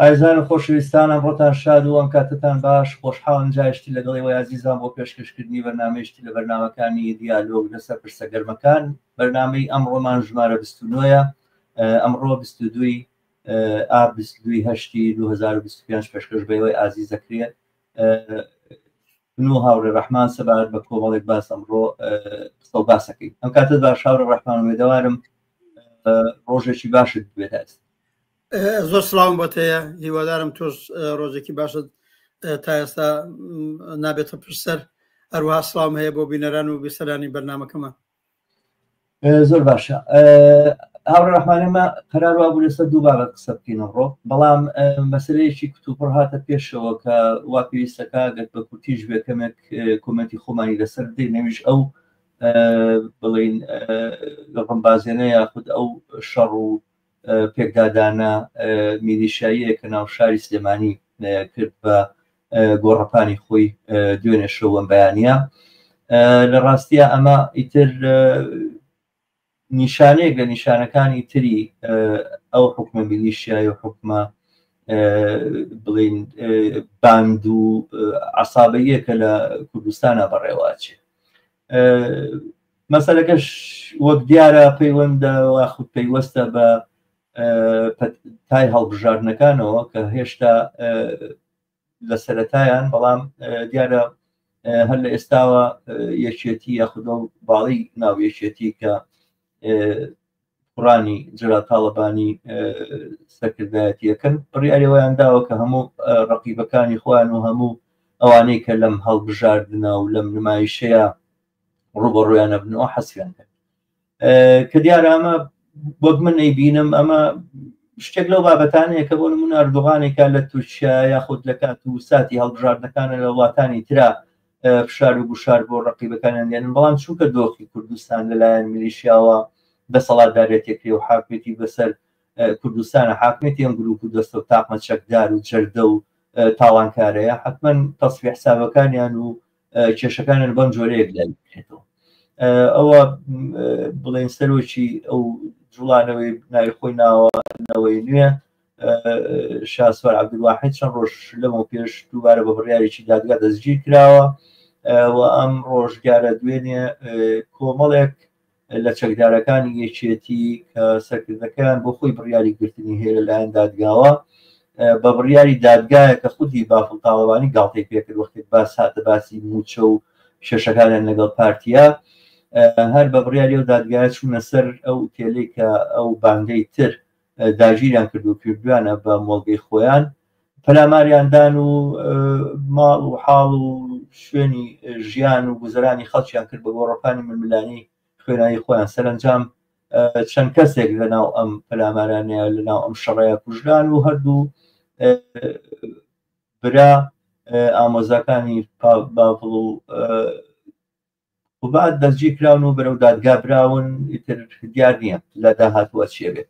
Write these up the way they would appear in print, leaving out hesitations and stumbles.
ئازیزان و خۆشەویستان ئەمڕۆتان شاد و ئەم کاتەتان باش خۆشحاڵم جارێکی لەگەڵ ئێوەی ئازیزان بۆ پێشکەشکردنی بەرنامەیەکی تر لە بەرنامەکانی دیالۆگ لەسەر پرسە گەرمەکان بەرنامەی ئەمڕۆمان ژمارە 29 ە ئەمڕۆ 22 ئاب 22 هەشتی 2025 پێشکەش بە ئێوەی ئازیز دەکرێت من و هاوڕێ ڕەحمان سەبارەت بە کۆمەڵێک باس ئەمڕۆ قسە و باسەکەین ئەم کاتت باش هاوڕێ ڕەحمان ئومێدەوارم ڕۆژێکی باشت بێت ئێستا زۆر سڵاوم بۆت هەیە هیوادارم تۆش ڕۆژێکی باشت تا ئێستا نابێتە پرسەر هەروەها سڵاوم هەیە بۆ بینەران و بیسەرانی بەرنمەکەمان زۆر باشە هاوڕێ ڕەحمان ئێمە قەرار وابوو لەسەر دوو بابەت قسە بکەین ئەمڕۆ بەڵام مەسەلەیەکی کتوپڕ هاتە پێشەوە کە وا پێویستەکە گەر بە کورتیش بێ کەمێک کۆمێنتی خۆمانی لەسەر بدەین ئەویش ئەو بڵین ڕمبازێنە یاخود ئەو شەڕ و پێکدادانە میلیشاییە کە ناو شاری سلێمانی کرد بە گۆڕەپانی خۆی دوێنێ شەو ئەم بەیانە لە ڕاستیە ئەمە ئیتر نیشانەیەک لە نیشانەکانی تری ئەو حکومە میلیشیای و حکومە بڵین باند و عسابەیە کە لە کوردستانە بەڕێواچێ مەسەلەکەش وەک دیارە پەیوەندە یاخود پەیوەستە بە تای هەڵبژاردنەکانەوە کە هێشتا لە سەرەتایان بەڵام دیارە هەر لە ئێستاوە یەکێتی یاخود باڵی ناو یەکێتی کە کوڕانی جەلال تاڵەبانی سەرکردایەتیەکەن بڕیاری ئەوەیان داوە کە هەموو ڕقیبەکانی خۆیان و هەموو ئەوانەی کە لەم هەڵبژاردنە و لەم نمایشەیە ڕوبەڕویانە بنەوە حەسیان کەن کە دیارە ئەمە وەک من ئەیبینم ئەمە شتێک لەو بابەتانەیە کە بۆ نمونە ئەردۆغانێکە لە تورکیا یاخود لە کات و ساتی هەڵبژاردنەکانە لە وڵاتانی ترا فشار و گوشار بۆ ڕقیبەکانیان دێنن بەڵام چونکە دۆخی کوردستان لەلایەن میلیشیاوە دەسەڵاتدارێتێکرێ و حاکمێتی بەسەر کوردستانە حاکمێتی ئەم گروپ و دەستە و تاقمە چەکدار و جەردە و تاوانکارەیە حتمما تەسفی حسابەکانیان و کێشەکانیان بەم جۆرەیەک لای بکرێتەوە ئەوە بڵێن سەرۆکی ئەو جوڵانەوەی ناوی خۆی ناوە نەوەی نوێ شاسوار عەبدولواحید چەند ڕۆژ لەمەو پێش دووبارە بە بڕیارێکی دادگا دەستگیر کراوە و ئەم ڕۆژگارە دوێنێ کۆمەڵێک لە چەکدارەکانی یەکێتی کە سەرکردەکەیان بۆ خۆی بڕیاری گرتنی هەیە لەلایەن دادگاوە بە بڕیاری دادگایە کە خودی بافڵ تاڵەبانی گاڵتەی پێکرد وەختێک باس هاتە باسی موچە و کێشەکانیان لەگەڵ پارتیا هەر بە بڕیاری ئەو دادگایە چوونە سەر ئەو تێلەی کە ئەو باندەی تر داگیریان کرد و کردویانە بە مۆڵگەی خۆیان پەلاماریان دان و ماڵ و حاڵ و شوێنی ژیان و گوزەرانی خەڵکیان کرد بە گۆڕەپانی ململانی خوێنایی خۆیان سەرەنجام چەند کەسێک لەناو ئەم پەلامارانەیە لەناو ئەم شەڕەیە کوژران و هەردوو برا ئامۆزاکانی باڤڵ و قوباد دەستگیر کراون و بەرەو دادگا براون ئیتر دیار نییە لە داهاتووە چیە بێت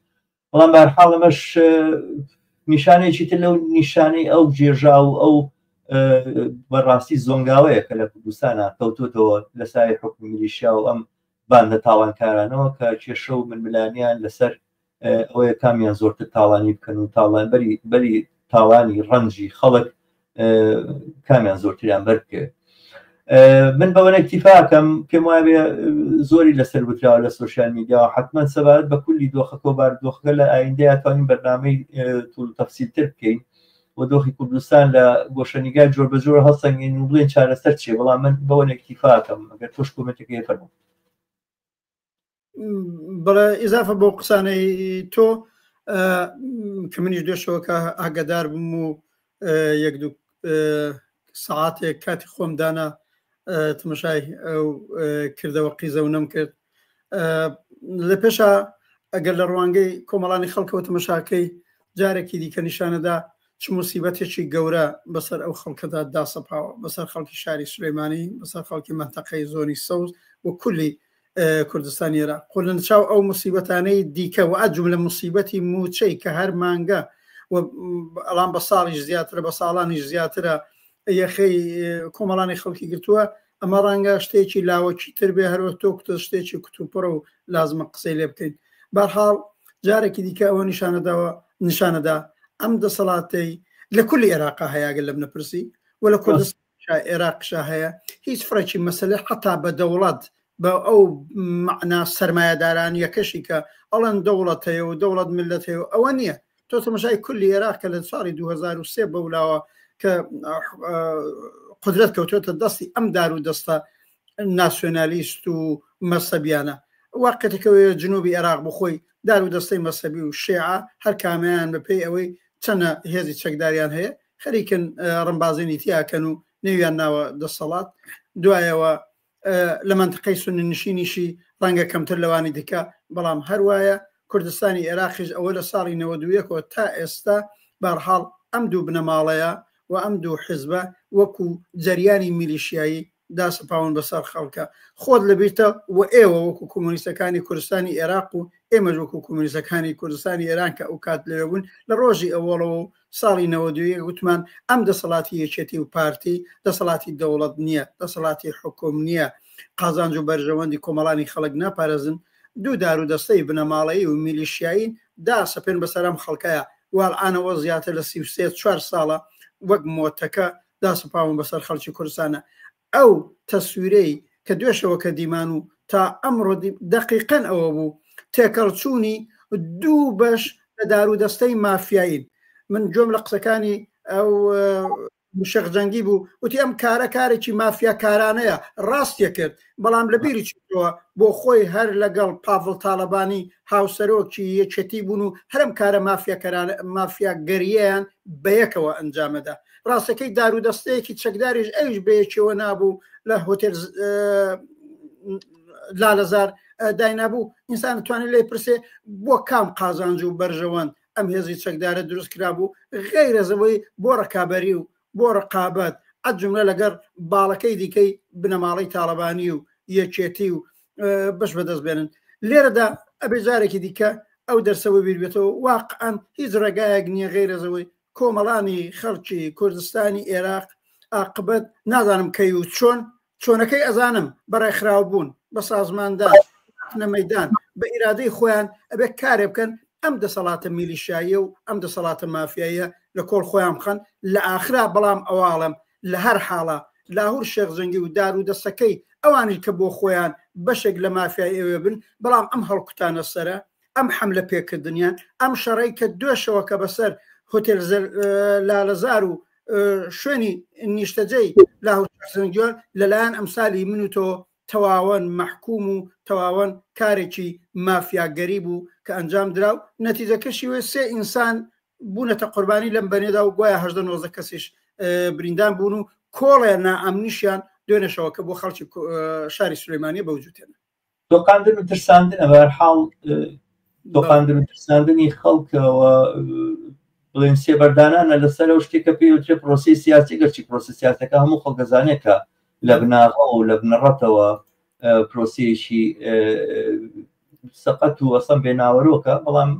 بەڵام بارحاڵ ئەمەش نیشانەیەکی تر لەو نیشانەی ئەو جێژا و ئەو بەڕاستی زۆنگاوەیە کە لە کوردستانە کەوتوتەوە لە سای حکومی میلیشیا و ئەم باندە تاوانکارانەوە کە کێشە و ململانیان لەسەر ئەوەیە کامیان زۆرتر تاڵانی بکەن و تاڵان بەری بەری تاڵانی ڕەنجی خەڵک کامیان زۆرتریان بەر بکەوێت من بەوە اکتیفاکەم پێم وایە زۆری لەسەر وتراوە لە سوسیال میدیا حتمما سەبارەت بە کولی دۆخەکە و بارودۆخەکە لە ئایندەیە توانین بەرنامەی توول تەفسیلتر بکەین و دۆخی کوردستان لە گۆشەنیگای جۆر بە جۆر هەڵسەنگین و بڵێن چارەسەر چیە بەڵام من بەوە اکتیفاکەم ئەگەر تۆش کۆمێنتەکەی فەرموو. بەڵێ ئیزافە بۆ قسانەی تۆ کە منیش دوێشەوە کە ئاگادار بووم و یەک دوو سەعاتێک کاتی خۆم دانا تەمەشای ئەو کردەوە قیزەونەم کرد لە پێشا ئەگەر لە ڕوانگەی کۆمەڵانی خەڵکەوە تەمەشاکەی جارێکی دیکە نیشانەدا چ موسیبەتێکی گەورە بەسەر ئەو خەڵکەدا داسەپاوە بەسەر خەڵکی شاری سلەیمانی بەسەر خەڵکی مەنتەقەی زۆنی سەوز و کولی کوردستانی عێراق خۆ لە چاو ئەو موسیبەتانەی دیکە و ئەجملە موسیبەتی موچەی کە هەر مانگە و ئەڵام بە ساڵیش زیاترە بە ساڵانیش زیاترە یەخەی کۆمەڵانی خەڵکی گرتووە ئەمە ڕەنگە شتێکی لاوەکی تر بێ هەروە تۆ کوتە شتێکی کوتوپڕە و لازمە قسەی لێ بکەین بەرحاڵ جارێکی دیکە ئەوە نیشانەداوە نیشانەدا. ئەم دەسەڵاتەی لە کولی عێراقا هەیە گەر لەم نەپرسی و لە کوردستان عێراقشا هەیە هیچ فرەکی مەسەلە حتا بە دەوڵەت بە ئەو مەعنا سەرمایەدارانیەکەشی کە ئەڵەن دەوڵەت هەیە و دەوڵەت ملت هەیە و ئەوە نییە تۆ تەمەشای کولی عێراق کە لە ساڵی 2003 بەولاوە کە قدرەت کەوتۆتە دەستی ئەم دار و دەستە ناسیۆنالیست و مەسەبیانە واقعەکەوێ جنوبی عێراق بخۆی دار و دەستەی مەسەبی و شێعە هەر کامیان بەپێی ئەوەی چەنە هێزی چەکداریان هەیە خەریکن ڕمبازینی تیاکەن و نێویان ناوە دەسەڵات دوایەوە لە مەنتقەی سوننی نشینیشی ڕەنگە کەمتر لەوانی دیکە، بەڵام هەروایە، کوردستانی ئێراقیش ئەوە لە ساڵی 91 ەوە تا ئێستا بەهەرحاڵ ئەم دوو بنەماڵەیە و ئەم دوو حزبە وەکو جەریانی میلیشیایی داسەپاون بەسەر خەڵکە. خۆت لەبیرتە و ئێوە وەکو کۆمۆنیستەکانی کوردستانی ئێراق و ئێمەش وەکو کۆمۆنیستەکانی کوردستانی ئێران کە ئەوکات لەوێ بوون لە ڕۆژی ئەوەڵەوە و ساڵی 91 وتمان ئەم دەسەڵاتی یەکێتی و پارتی دەسەڵاتی دەوڵەت نییە، دەسەڵاتی حکوم نییە، قازانج و بەرژەوەندی کۆمەڵانی خەڵک ناپارێزن، دوو دارودەستەی بنەماڵەیی و میلیشیایین داسەپێن بەسەر ئەم خەڵکەیا، والئانەوە زیاتر لە 33 چوار ساڵە وەک مۆتەکە داسەپاون بەسەر خەڵکی کوردستانە. ئەو تەسویرەی کە دوێشەوە کە دیمان و تا ئەمڕۆ دەقیقەن ئەوە بوو تێکەڵچوونی دوو بەش لە دارودەستەی مافیایین. من گوێم لە قسەکانی ئەو شێخ جەنگی بوو وتی ئەم کارە کارێکی مافیاکارانەیە، ڕاستیە کرد، بەڵام لە بیری چووەوە بۆ خۆی هەر لەگەڵ پاڤڵ تاڵەبانی هاوسەرۆکی یەکێتی بوون و هەر ئەم کارە مافیاگەرییەیان بەیەکەوە ئەنجامەدا. ڕاستەکەی دارودەستەیەکی چەکداریش ئەویش بەیەکەوە نابوو لە هۆتێل لالەزار داینابوو ئینسان توانێت لێ پرسێ بۆ کام قازانج و بەرژەوەند ئەم هێزی چەکدارە دروست کرابوو غەیرەزەوەی بۆ ڕکابەری و بۆ ڕقابەت ئەجملە لەگەڵ باڵەکەی دیکەی بنەماڵەی تاڵەبانی و یەکێتی و بەش بەدەست بێنن لێرەدا ئەبێ جارێکی دیکە ئەو دەرسەوە بیربێتەوە واقعا هیچ ڕێگایەک نییە غەیرەزەوەی کۆمەڵانی خەڵکی کوردستانی ئێراق ئاقبەت نازانم کەی و چۆن، چۆنەکەی ئەزانم، بە ڕێکخراو بوون، بە سازماندان، هاتنە مەیدان، بە ئیرادەی خۆیان ئەبێ کارێ بکەن ئەم دەسەڵاتە میلیشیاییە و ئەم دەسەڵاتە مافیاییە لە کۆڵ خۆیان بخەن لە ئاخرا بەڵام ئەواڵم لە هەر حاڵا لاهور شێخ جەنگی و دار و دەستەکەی ئەوانیش کە بۆ خۆیان بەشێک لە مافیای ئەوێ بن بەڵام ئەم هەڵکوتانە سەرە ئەم حەملە پێکردنیان، ئەم شەڕەی کە دوێشەوە کە بەسەر هۆتێل لالەزار و شوێنی نیشتەجێی لاهور شەخسنگیۆر لەلایەن ئەمسالی من و تۆ تەواوەن مەحکوم و تەواوەن کارێکی مافیاگەری بوو کە ئەنجام درا و نەتیجەکەشی وێ سێ ئینسان بوونەتە قوربانی لەم بەنێدا و گوایە هەژدە نۆزدە کەسیش بریندان بوون و کۆڵێ نائەمنیشیان دوێنێشەوە کە بۆ خەڵکی شاری سلێمانیە بەوجوتێنە. تۆقاندن و ترساندنە بەهەرحاڵ تۆقاندن و ترساندنی خەڵکەوە بڵێن سێبەردانانە لەسەر ئەو شتێک کە پێی وترێ پرۆسەی سیاسی گەرچی پرۆسە سیاسەکە هەموو خەڵک دەزانێت کە لە بناغە و لە بنەڕەتەوە پرۆسەیەکی سەقەت و ئەسەم بێناوەرۆکە بەڵام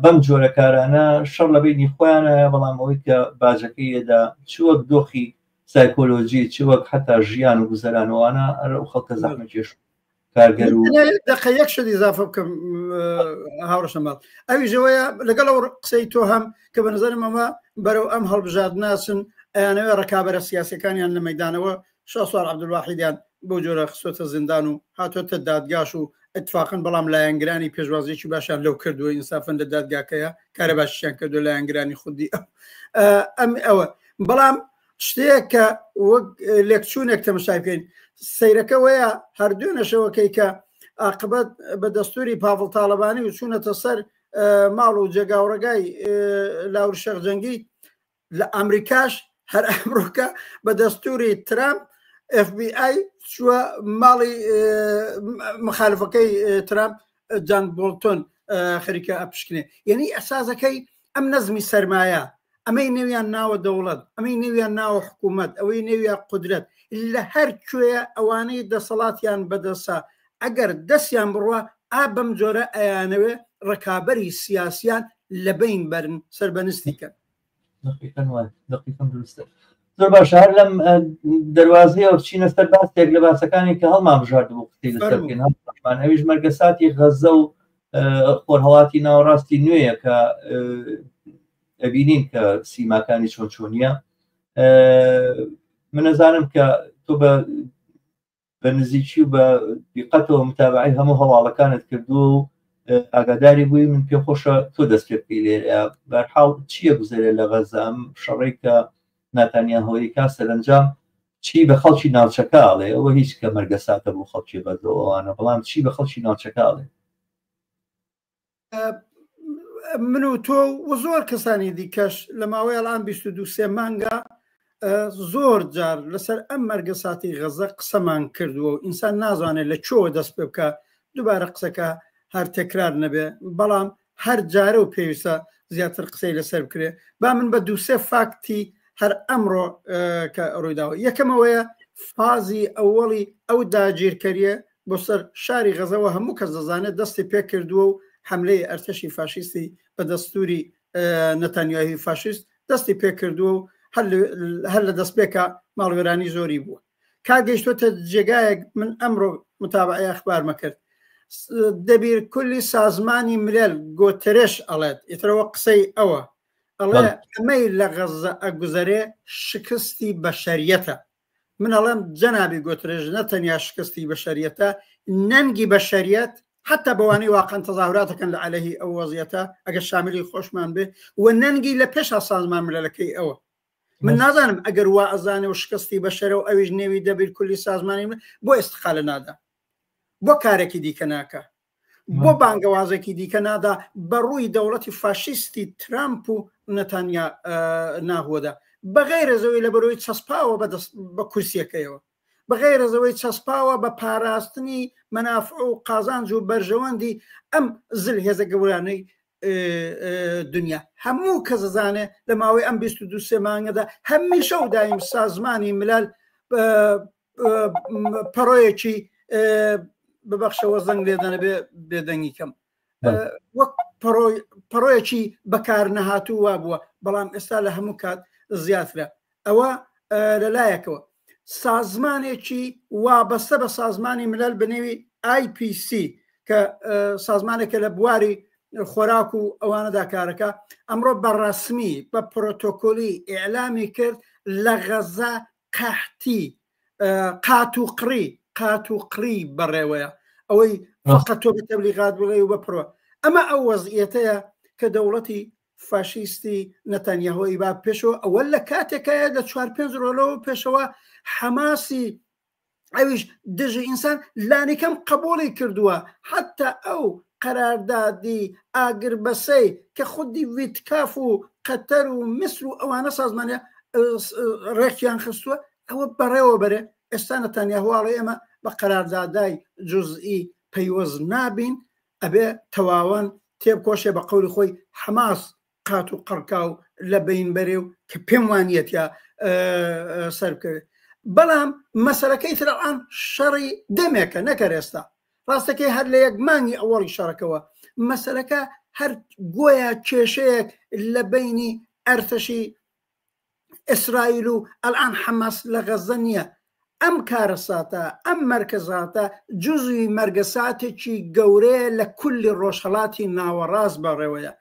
بەم جۆرە کارانە شەڕ لە بینی خۆیانە بەڵام ئەوەی کە باجەکەی یەدا چ وەک دۆخی سایکۆلۆژی چ وەک حتا ژیان و گوزەرانەوانە ئەرە ئەو خەڵکە زەحمەکێش کارگەر و دقە یەک شت ئیزافە بکەم هاوڕەشەماڵ ئەویش ئەوەیە لەگەڵ ئەو قسەی تۆ هەم کە بە نظرم ئەمە بەرەو ئەم هەڵبژاردناسن ئەیانەوێ ڕکابەرە سیاسەکانیان لە مەدانەوە شاسوار عەبدولواحیدیان بەو جۆرە خستۆتە زیندان و هاتۆتە دادگاش و ئیتفاقەن بەڵام لایەنگرانی پێشوازیەکی باشیان لەو کردووە ئینسافەن لە دادگاکەیە کارە باشیان کردو لایەنگرانی خودی ئەو ئەم ئەوە بەڵام شتەیە کە وەک لێکچوونێک تەمەشای بکەین سەیرەکە وەیە هەردوو نەشەوەکەی کە ئاقبەت بە دەستوری پاڤڵ تاالبانی و چوونەتە سەر ماڵ و جێگاوڕگای لاور شێخ جەنگی لە ئەمریکاش هەر ئەمڕۆکە بە دەستوری ترامپ FBI چووە ماڵی مخالفەکەی ترامپ جان بۆڵتۆن خەریکە ئەپشکنێ یعنی ئەسازەکەی ئەم نەزمی سەرمایە ئەمەی نێویان ناوە دەوڵەت ئەمەی نێویان ناوە حکوومەت ئەوەی نێویان قودرەت لە هەر کوێ ئەوانەی دەسەڵاتیان بەدەسە ئەگەر دەستیان بڕوا ئا بەم جۆرە ئەیانەوێ ڕکابەری سیاسیان لە بین بەرن سەربەنستی کەن. دقیقاً وایە دقیقاً دروستە زۆر باشە هەر لەم دەروازەیەوە بچینە سەر باسێک لە باسەکانی کە هەڵمان بژارد بوو قسەی لەسەر بکەین هەڵمان ئەویش مەرگەساتی غەزە و خۆرهەڵاتی ناوەڕاستی نوێیە کە ئەبینین کە سیماکانی چۆن چۆنیە من ئەزانم کە تۆ بە بە نزیکی و بە دیقەتەوە متابعی هەموو هەواڵەکانت کردووە و ئاگاداری بووی من پێم خۆشە تۆ دەست پێ بکەی لێرە بەرحاڵ چییە گوزەرێ لە غەزە ئەم شەڕەی کە ناتانیاهۆی کا سەرەنجام چی بە خەڵکی ناوچەکە ئەڵێ ئەوە هیچ کە مەرگەساتە بۆ خەڵکی غەزە و ئەوانە بەڵام چی بە خەڵکی ناوچەکە ئەڵێ؟ من و تۆ و زۆر کەسانی دیکەش لە ماوەی ئەڵان 22 سێ مانگە زۆر جار لەسەر ئەم مەرگە ساتی غەزە قسەمان کردووە و ئینسان نازانێت لە چۆوە دەست پێ بکە دووبارە قسەکە هەر تەکرار نەبێ بەڵام هەر جارە و پێویستە زیاتر قسەی لەسەر بکرێ با من بە دووسێ فاکتی هەر ئەمڕۆ کە ڕوویداوە یەکەمەوەیە فازی ئەوەڵی ئەو داگیرکەریە بۆ سەر شاری غەزەوە هەموو کەس دەزانێت دەستی پێکردووە و حملەی ئەرتەشی فاشیستی بە دەستوری نەتانیاهی فاشیست دەستی پێکردووە و هەر لە دەستپێکە ماڵوێرانی زۆری بووە کار گەیشتوتە جێگایەک من ئەمڕۆ متابعی ئەخبارمە کرد دەبیر کولی سازمانی ملل گۆترش ئەڵێت ئیترەوە قسەی ئەوە ئەڵێ ئەمەی لە غەزە ئەگوزەرێ شکستی بەشەریەتە من ئەڵێم جەنابی گۆترێژ نە تەنیا شکستی بەشەریەتە نەنگی بەشەریەت حتا بەوانەی واقعا تەزاهوراتەکەن لە عەلەهی ئەو وەزیەتە ئەگەر شاملی خۆشمان بێ و نەنگی لە پێشا سازمان ملەلەکەی ئەوە من نازانم ئەگەر وا ئەزانێ و شکستی بەشەرە و ئەویش نێوی دەبیر کولی سازمانی من بۆ ئێستقالە نادا بۆ کارێکی دیکە ناکە بۆ بانگەوازێکی دیکە نادا بە ڕووی دەوڵەتی فاشیستی ترامپ و نەتانیا ناهۆدا بەغیرەزەوەی لە بەرەوەی چەسپاوە بەدەست بە کورسیەکەیەوە بەغیرەزەوەی چەسپاوە بە پاراستنی مەنافع و قازانج و بەرژەوەندی ئەم زل هێزە گەورانەی دنیا هەموو کەس دەزانێ لە ماوەی ئەم 22 سێ مانگەدا هەمیشە و دایم سازمانی ملال پەڕۆیەکی ببەخشەوە زەنگ لێدەنە بێ بێدەنگی کەم وەک پەڕۆیەکی بەکار نەهاتوو وا بووە بەڵام ئێستا لە هەموو کات زیاترە ئەوە لەلایەکەوە سازمانێکی وابەستە بە سازمانی ملل بنێوی IPC کە سازمانێکە لە بواری خۆراک و ئەوانەدا کارەکە ئەمڕۆ بە ڕسمی بە پرۆتۆکۆلی ئیعلامی کرد لە غەزە قەحتی قات و قڕی قات و قڕی بەڕێوەیە ئەوەی فقط تۆ بە تەبلیغات بڵێ و بە پرۆ ئەمە ئەو وەزعیەتەیە کە دەوڵەتی فاشیستی نەتانیاهۆ ئیبا پێشەوە ئەوە لە کاتێکایە لە چوار پێنج ڕۆلەوە پێشەوە حەماسی ئەویش دژی ئینسان لانیکەم قبوڵی کردووە حتا ئەو قەراردادی ئاگربەسەی کە خودی ویتکاف و قەتەر و میسر و ئەوانە سازمانە ڕێکیان خستووە ئەوە بەڕێوە بەرێ ئێستا نەتانیاهۆ ئەڵێ ئێمە بە قەراردادای جزئی پەیوەست نابین ئەبێ تەواوەن تێبکۆشێ بە قەولی خۆی حەماس قات و قڕکا و لە بین بەرێ و کە پێم وانییە تیا سەر بکەوێت بەڵام مەسەرەکەی ترعان شەڕی دەمێکە نەکەر ئێستا ڕاستەکەی هەر لە یەک مانگی ئەوەڵی شەڕەکەوە مەسەرەکە هەر گۆیا کێشەیەک لە بینی ئەرتەشی ئیسرائیل و ئەلئان حەماس لە غەزە نییە ئەم کارەساتە ئەم مەرکەزاتە جزوی مەرگەساتێکی گەورەیە لە کولی ڕۆژهەڵاتی ناوەڕاست بەڕێوەیە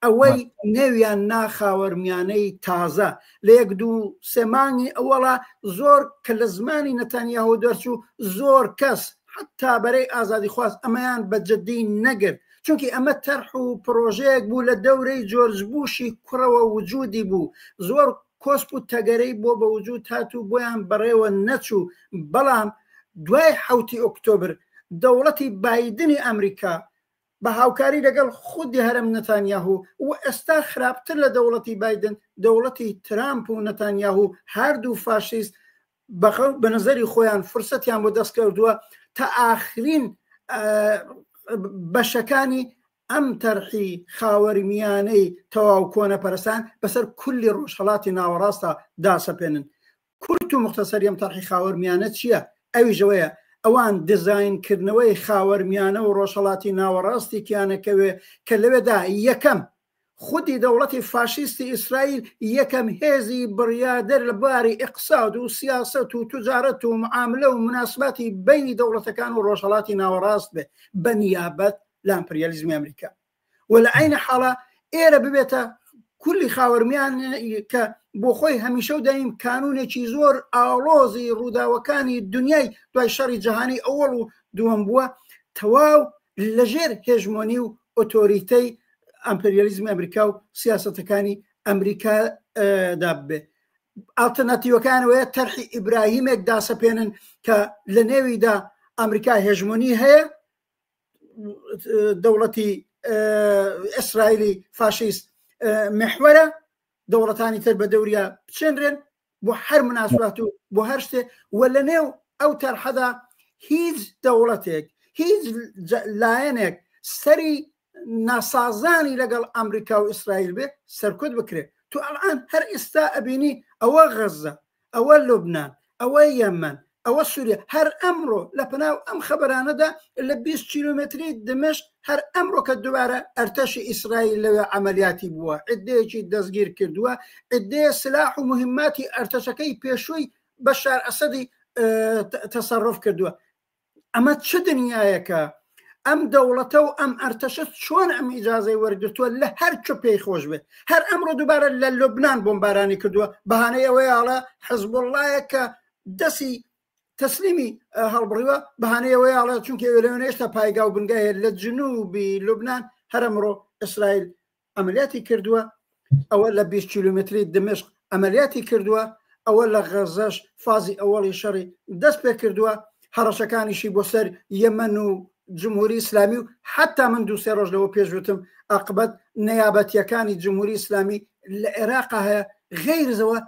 ئەوەی نێویان نا خاوەرمیانەی تازە لە یەک دوو سێ مانگی ئەوەڵا زۆر کە لە زمانی نەتانیاهۆ دەرچوو زۆر کەس حتا بەرەی ئازادیخواز ئەمەیان بە جدی نەگرت چونکی ئەمە تەرح و پڕۆژەیەک بوو لە دەورەی جۆرج بوشی کوڕەوە وجودی بوو زۆر کۆسپ و تەگەرەی بۆ بە وجود هات و بۆیان بەڕێوە نەچوو بەڵام دوای حەوتی ئۆکتۆبر دەوڵەتی بایدنی ئەمریکا بە هاوکاری لەگەڵ خودی هەرەم نەتانیاهو و ئێستا خراپتر لە دەوڵەتی بایدن دەوڵەتی ترامپ و نەتانیاهو هەردوو فاشیست بە نظری خۆیان فرسەتیان بۆ دەست کردووە تا ئاخرین بەشەکانی ئەم تەرحی خاوەرمیانەی تەواو کۆنەپەرستان بەسەر کولی ڕۆژهەڵاتی ناوەڕاستە داسەپێنن کورت و مختصری ئەم تەرحی خاوەرمیانە چییە؟ ئەویش ئەوەیە ئەوان دیزاین کردنەوەی خاوەرمیانە و ڕۆژهەڵاتی ناوەڕاستی کیانەکەوێ کە لەوێدا یەکەم خودی دەوڵەتی فاشیستی ئیسرائیل یەکەم هێزی بڕیاردەر لە بواری ئیقساد و سیاسەت و توجارەت و معاملە و موناسباتی بەینی دەوڵەتەکان و ڕۆژهەڵاتی ناوەڕاست بێ بە نیابەت لە ئەمپریالیزمی ئەمریکا و لە عەینە حاڵا ئێرە ببێتە کولی خاوەرمیان کە بۆ خۆی هەمیشە و دایم کانونێکی زۆر ئاڵۆزی ڕووداوەکانی دنیای دوای شەڕی جیهانی ئەوەڵ و دووەم بووە تەواو لەژێر هێژمۆنی و ئۆتۆریتەی ئەمپریالیزمی ئەمریکا و سیاسەتەکانی ئەمریکا دا بێ ئالتەرناتیوەکانەوەیە تەرحی ئیبراهیمێک داسەپێنن کە لە نێویدا ئەمریکا هێژمۆنی هەیە دەوڵەتی ئیسرائیلی فاشیست محوەرە دەوڵەتانی تر بە دەوریا بچێنرێن بۆ هەر مناسبات و بۆ هەر شتێ و لە نێو ئەو تەرحەدا هیچ دەوڵەتێک هیچ لایەنێک سەری ناسازانی لەگەڵ ئەمریکا و ئیسرائیل بێ سەرکوت بکرێت تو ئەلان هەر ئێستا ئەبینی ئەوە غەزە ئەوە لوبناان ئەوە یەمەن ئەوە سووریا هەر ئەمڕۆ لە پەناو ئەم خەبەرانەدا لە 20 کیلومتری دمشق هەر ئەمڕۆ کە دووبارە ئەرتەشی ئیسرائیل لەوێ عملیاتی بووە عدەیەکی دەستگیر کردووە عدەیە سلاح و مهماتی ئەرتەشەکەی پێشووی بەشار ئەسەدی تەسەڕف کردووە ئەمە چ دنیایەکە ئەم دەوڵەتە و ئەم ئەرتەشە چۆن ئەم ئیجازەی وەرگتووە لە هەر چ پێی خۆش بێت هەر ئەمڕۆ دووبارە لە لوبناان بۆمبارانی کردووە بەهانەی ئەوەیاڵە حزبوڵایە کە دەسی تەسلیمی هەڵبڕیوە بەهانەی ئەوەیاڵە چونکە لەوێ هێشتا پایگا و بنگایە لە جنوبی لوبناان هەرەمڕۆ ئیسرائیل عەمەلیاتی کردووە، ئەوە لە 20 کیلۆمەتری دمشق عەمەلیاتی کردووە، ئەوە لە غەزەش فازی ئەوەڵی شەڕی دەست پێ کردووە، هەڕەشەکانیشی بۆ سەر یەمەن و جمهوری ئیسلامی و حتا من دوو سێ ڕۆژ لەوە پێش وتم عاقبەت نەیابەتیەکانی جمهوری ئیسلامی لە عێراق هەیە غەیرزەوە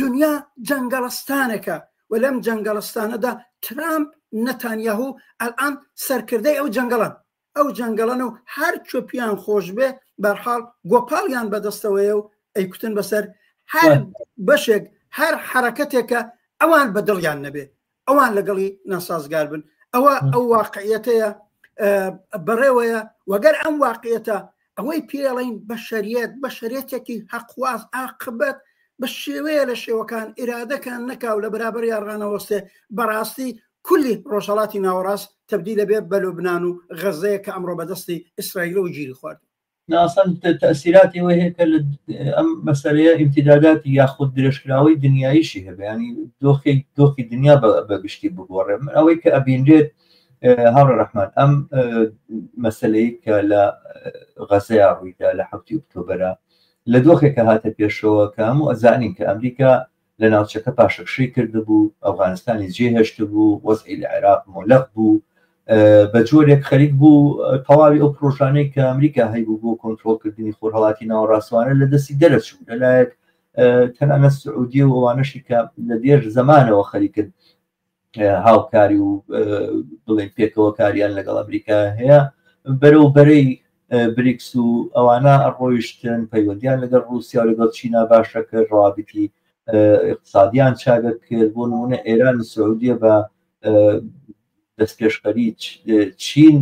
دنیا جەنگەڵستانێکە و لەم جەنگەڵستانەدا ترامپ نەتانیاهو ئەلئان سەرکردەی ئەو جەنگەڵن ئەو جەنگەڵەن و هەر کوێ پیان خۆش بێ بەرحاڵ گۆپاڵیان بەدەستەوەیە و ئەیکوتن بەسەر هەر بەشێک هەر حرەکەتێکە ئەوان بە دڵیان نەبێ ئەوان لەگەڵی ناسازگار بن ئەوە ئەو واقعیەتەیە بەڕێوەیە وەگەر ئەم واقعیەتە ئەوەی پێڵین بەشەریەت بەشەرێتێکی هەقواز ئاقبەت بە شێوەیە لە شێوەکان ئیرادەکان نەکاو لە بەرابەر یاڕانەوەستێ بەڕاستی کولی ڕۆژهەڵاتی ناوەڕاست تەبدیلە بێ بە لوبنان و غەزەیە کە ئەمڕۆ بەدەستی ئیسرائیلەوە گیری خواردوە. ناسان تەئسیراتی ئەوەی هەیە کە لە ئەم مەسەلەیە ئیمتیداداتی یاخود درێژکراوەی دنیاییشی هەبێ ینی دۆخی دۆخی دنیا بە گشتی بگۆڕێ من ئەوەی کە ئەبینرێت هاوڕێ ڕەحمان ئەم مەسلەی کە لە غەزەیا ڕوویدا لە حوتی ئۆکتۆبەرە لە دۆخێکە هاتە پێشەوە کە هەموو ئەزانین کە ئەمریکا لە ناوچەکە پاشەکشەی کردبوو، ئەفغانستانی جێهێشتبوو، وەزعی لە عێراق مۆلەق بوو، بە جۆرێک خەریک بوو تەواوی ئەو پرۆژانەی کە ئەمریکا هەیبوو بۆ کۆنترۆڵکردنی خۆرهەڵاتی ناوەڕاستوانە لە دەستی دەرەچوو، لەلایەک تەنانەت سعودیە و ئەوانەشی کە لە دێر زەمانەوە خەریکن هاوکاری و بڵێن پێکەوە کاریان لەگەڵ ئەمریکا هەیە بەرەو بەرەی بریکس و ئەوانە ڕۆیشتن پەیوەندیان لەگەڵ رووسیا و لەگەڵ چینا باشە کرد ڕوابتی اقتصادیان چاگە کرد بۆ نمونە ئێران و سعودیە بە دەستپێشخەری چین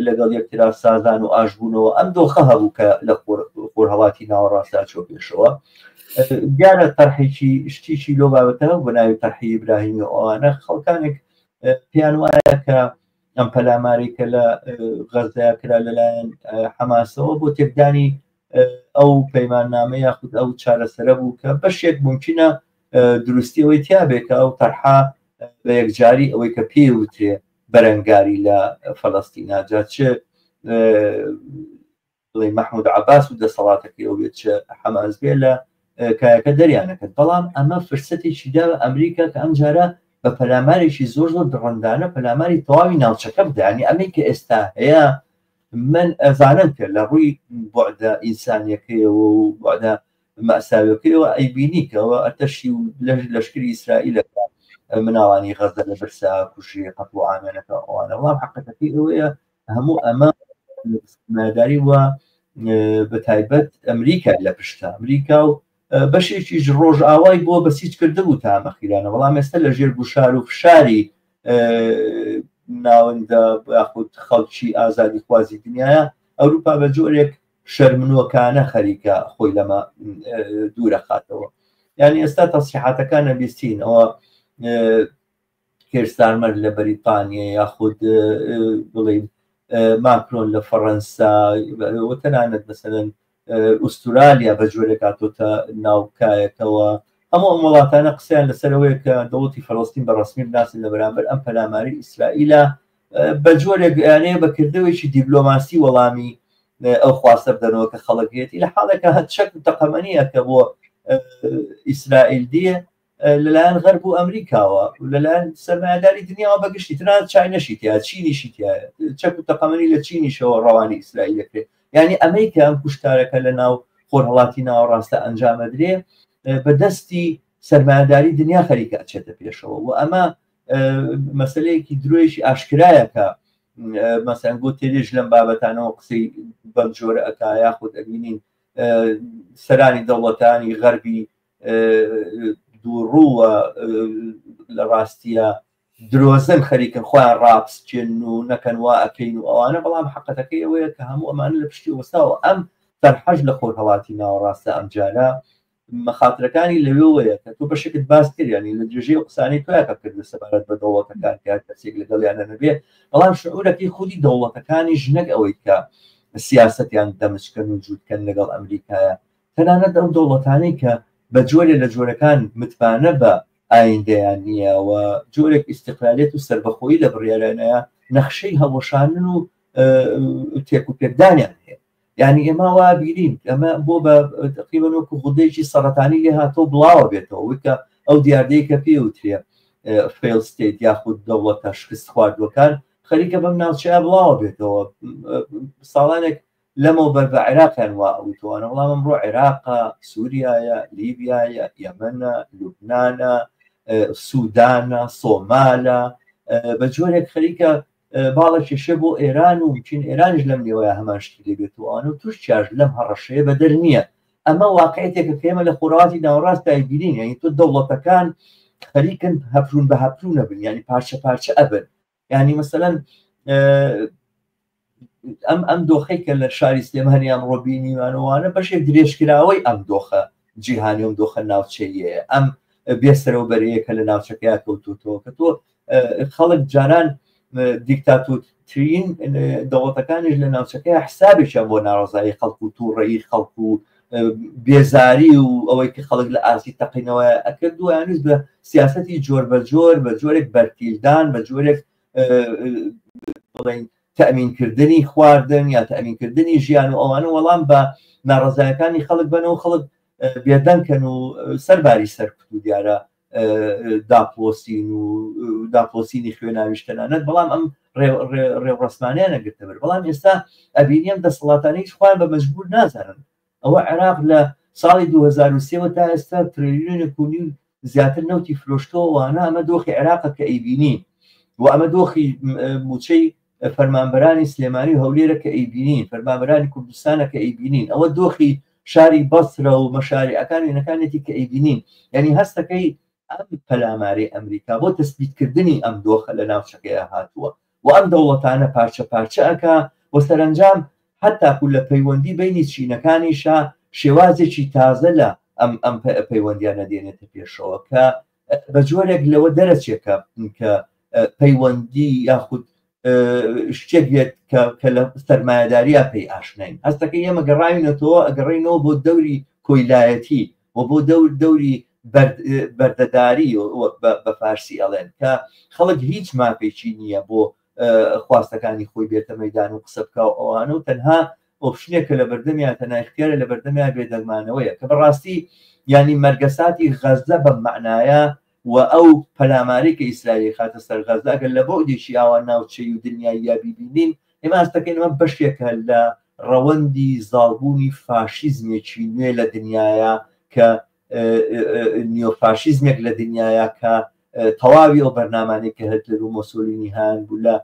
لەگەڵ یەکترا سازان و ئاشبوونەوە ئەم دۆخە هەبوو کە لە خۆرهەڵاتی ناوەڕاستدا چۆ پێشەوە دیارە تەرحێکی شتیشی لۆ بابەتە هەبوو بە ناوی تەرحی ئیبراهیمی و ئەوانە خەڵکانێک پێیان وایە کە ئەم پەلاماری کە لە غەزەیا کرا لەلایەن حەماسەوە بۆ تێکدانی ئەو پەیماننامە یاخود ئەو چارەسەرە بوو کە بەشێک ممکنە دروستی ئەوەی تیابێ کە ئەو تەرحە بە یەکجاری ئەوەی کە پێی وترێ بەرەنگاری لە فەلەستینا جا چ بڵێ مەحمود عباس و دەسەڵاتەکەی ئەو بێت چ حەماس بێ لە کایەکە دەریانەکرد بەڵام ئەمە فرسەتێکی دا بە ئەمریکا کە ئەم جارە بە پەلامارێکی زۆر زۆر دڕندانە پەلاماری تەواوی ناوچەکە بدانی ئەمەی کە ئێستا هەیە من ئەزانم کە لە ڕووی بەعدە ئینسانیەکەیەوە و بەعدە مەساویەکەیەوە ئەیبینی کەەوە ئەتەشی و لەش لەشکری ئیسرائیلە مناڵانی غەزە لە برسا کوژی قەتڵ و عامێنەکە ئەوانە بەڵام حەقیقەتەکەی ئەوەیە هەموو ئەمە سەرمایەداری و بە تایبەت ئەمریکا لە پشتە ئەمریکا و بەشێکیش ڕۆژئاوای بۆ بەسیج کردبوو تا ئەمەخیرانە بەڵام ئێستا لە ژێر گوشار و فشاری ناوەندە یاخود خەڵکی ئازادی خوازی دنیاە ئەوروپا بە جۆرێک شەرمنۆکانە خەریکە خۆی لەمە دوورە خاتەوە یعنی ئێستا تەسیحاتەکان نەبیستین ئەوە کێرستارمەر لە بەریتانیا یاخود بڵین ماکرۆن لە فەڕەنسا و تەنانەت مەسەلەن ئوسترالیا بە جۆرێک هاتۆتە ناو کایەکەوە. هەموو ئەم وڵاتانە قسەیان لەسەر ئەوەیە کە دەوڵەتی فەلەستین بە ڕەسمی بناسن لە بەرامبەر ئەم پەلامارەی ئیسرائیلە بە جۆرێک یانەیە بە کردەوەیکی دیبلۆماسی وەڵامی ئەو خواستە بدەنەوە کە خەڵک هەیەتی لە حاڵێکا چەک و تەقەمەنیە کە بۆ ئیسرائیل دیە لەلایەن غەرب و ئەمریکاوە و لەلایەن سەرمایەداری دنیاوە بەگشتی تەنانەت چاینەشی تیا چینیشی تیا چەک و تەقەمەنی لە چینیشەوە ڕەوانی ئیسرائیل دەکرێت یعنی ئەمەی کە ئەم کوشتارەکە لە ناو خۆرهەڵاتی ناوەڕاستە ئەنجامەدرێ بە دەستی سەرمایەداری دنیا خەریکە ئەچێتە پێشەوە و ئەمە مەسلەیەکی درۆیەکی ئاشکرایە کە مەسەن گۆ تێرێژ لەم بابەتانەوە قسەی بەم جۆرە ئەکا یاخود ئەبینین سەرانی دەوڵەتانی غەربی دووڕووە لە ڕاستیە درۆزن خەریکن خۆیان ڕاپسکێن و نەکەن وا ئەکەین و ئەوانە بەڵام حقەتەکەی ئەوەیە کە هەموو ئەمانە لە پشتی وەستاوە ئەم فەرحەش لە خۆرهەڵاتی ناوەڕاستە ئەمجارە مەخاترەکانی لەوێوەیە کە تۆ بەشێکت باس کرد یانی لە درێژەی ئەو قسانەی تۆیا کە کردت سەبارەت بە دەوڵەتەکان کە هەر کەسێک لەگەڵیانە نەبێ بەڵام شعورەکەی خودی دەوڵەتەکانیش نەک ئەوەی کە سیاسەتیان دەمچکەن و جووتکەن لەگەڵ ئەمریکایە تەنانەت ئەو دەوڵەتانەی کە بە جۆرێ لە جۆرەکان متمانە بە ئایندەیان نییە و جۆرێک ئیستقلالیەت و سەربەخۆیی لە بڕیارانەیە نەخشەی هەڵوەشانن و تێک و پێکدانیان هەیە یعنی ئێمە وا بینین ئەمە بۆ بە تقریبا وەکو غودەیەکی سەرەتانی لێ هاتەوە بڵاوە بێتەوە وکە ئەو دیاردەی کە پێ وترێ failed state یاخود دەوڵەتە شکست خواردوەکان خەریکە بەم ناوچەیە بڵاوە بێتەوە ساڵانێک لەمەوبەر بە عێراقیان وا ئەوتوانە بەڵام ئەمڕۆ عێراقە سووریایە لیبیایە یەمەنە لوبنانە سوودانە سۆمالە بە جۆرێک خەریکە باڵە کێشە بۆ ئێران و چین ئێرانیش لەم نێوەیە هەمان شتی لێبێت و ئەوانە و تورکیاش لەم هەڕەشەیە بەدەر نییە ئەمە واقعێتێکە کە ئێمە لە خۆرهەڵاتی ناوەڕاست دایبینین یعنی تۆ دەوڵەتەکان خەریکن هەپرون بە هەپرون ئەبن یعنی پارچە پارچە ئەبن یعنی مەسەلەن ئەم ئەم دۆخەی کە لە شاری سلێمانی ئەمڕۆ بینیمانەوانە بەشێک درێژکراوەی ئەم دۆخە جیهانی ئەم دۆخە ناوچەیە ئەم بێسەرەوبەرەیە کە لە ناوچەکەیا کەوتوتەوە کە تۆ خەڵک جاران دیکتاتورترین دەوڵەتەکانیش لە ناوچەکەی حسابێکیان بۆ ناڕزایی خەڵک و تووڕەیی خەڵک و بێزاری و ئەوەی کە خەڵک لە ئاستی تەقینەوە ئەکرد و یانیز بە سیاستی جۆر بە جۆر بە جۆرێک بەرتیلدان بە جۆرێک بڵین تەمینکردنی خواردن یا تەمینکردنی ژیان و ئەوانە وەڵام بە ناڕزایەکانی خەڵک بنەوە خەڵک بێدەنکەن و سەرباری سەرکوت و دیارە داپڵۆسین و داپڵۆسینی خوێناویش تەنانەت بەڵام ئەم ڕێوڕەسمانیان نەگرتە بەر بەڵام ئێستا ئەبینی ئەم دەسەڵاتانە هیچ خۆیان بە مەجبور نازانن ئەوە عێراق لە ساڵی 2023 تا ئێستا تریلیۆنێک و نیو زیاتر نەوتی فرۆشتەوە وانە ئەمە دۆخی عێراقە کە ئەیبینین و ئەمە دۆخی موچەی فەرمانبەرانی سلێمانی و هەولێرە کە ئەیبینین، فەرمانبەرانی کوردستانە کە ئەیبینین، ئەوە دۆخی شاری بەسرە و مەشاریعەکان وێنەکانێتی کە ئەیبینین، یانی هەستەکەی ئەم پەلامارەی ئەمریکا بۆ تەسبیتکردنی ئەم دۆخە لە ناوچەکەیا هاتووە و ئەم دەوڵەتانە پارچە پارچە ئەکا و سەرەنجام هەتاکو لە پەیوەندی بەینی چینەکانیشا شێوازێکی تازە لە ئەم ئەم پەیوەندیانە دێنێتە پێشەوە کە بە جۆرێک لەوە دەرەچێت کە کە پەیوەندی یاخود شتێک بێت کە لە سەرمایەداریا پێی ئاشناین هەستەکە ئێمە گەڕاوینەتەوە ئەگەڕینەوە بۆ دەوری کۆیلایەتی و بۆ دەور دەوری بەردەداری بە فارسی ئەڵێن کە خەڵک هیچ مافێکی نییە بۆ خواستەکانی خۆی بێتە مەدان و قسە بکە و ئەوانە و تەنها option ێک کە لەبەردەمیان تەنها ئیختیارە لەبەردەمیان بێدەنگمانەوەیە کە بەڕاستی یانی مەرگەساتی غەززە بەم مەعنایە و ئەو پەلامارەی کە ئیسرائیل خاتە سەر غەززە ئەگەر لە بوعدێکی ئاوا ناوچەیی و دنیاییە بیبینین ئێمە هەست دەکەین ئەمە بەشێکە لە ڕەوەندی زاڵبوونی فاشیزمێکی نوێ لە دنیایا کە نیۆفاشیزمێک لە دنیایا کە تەواوی ئەو بەرنامانەی کە هتلەر و مۆسۆلینی هەیان بوو لە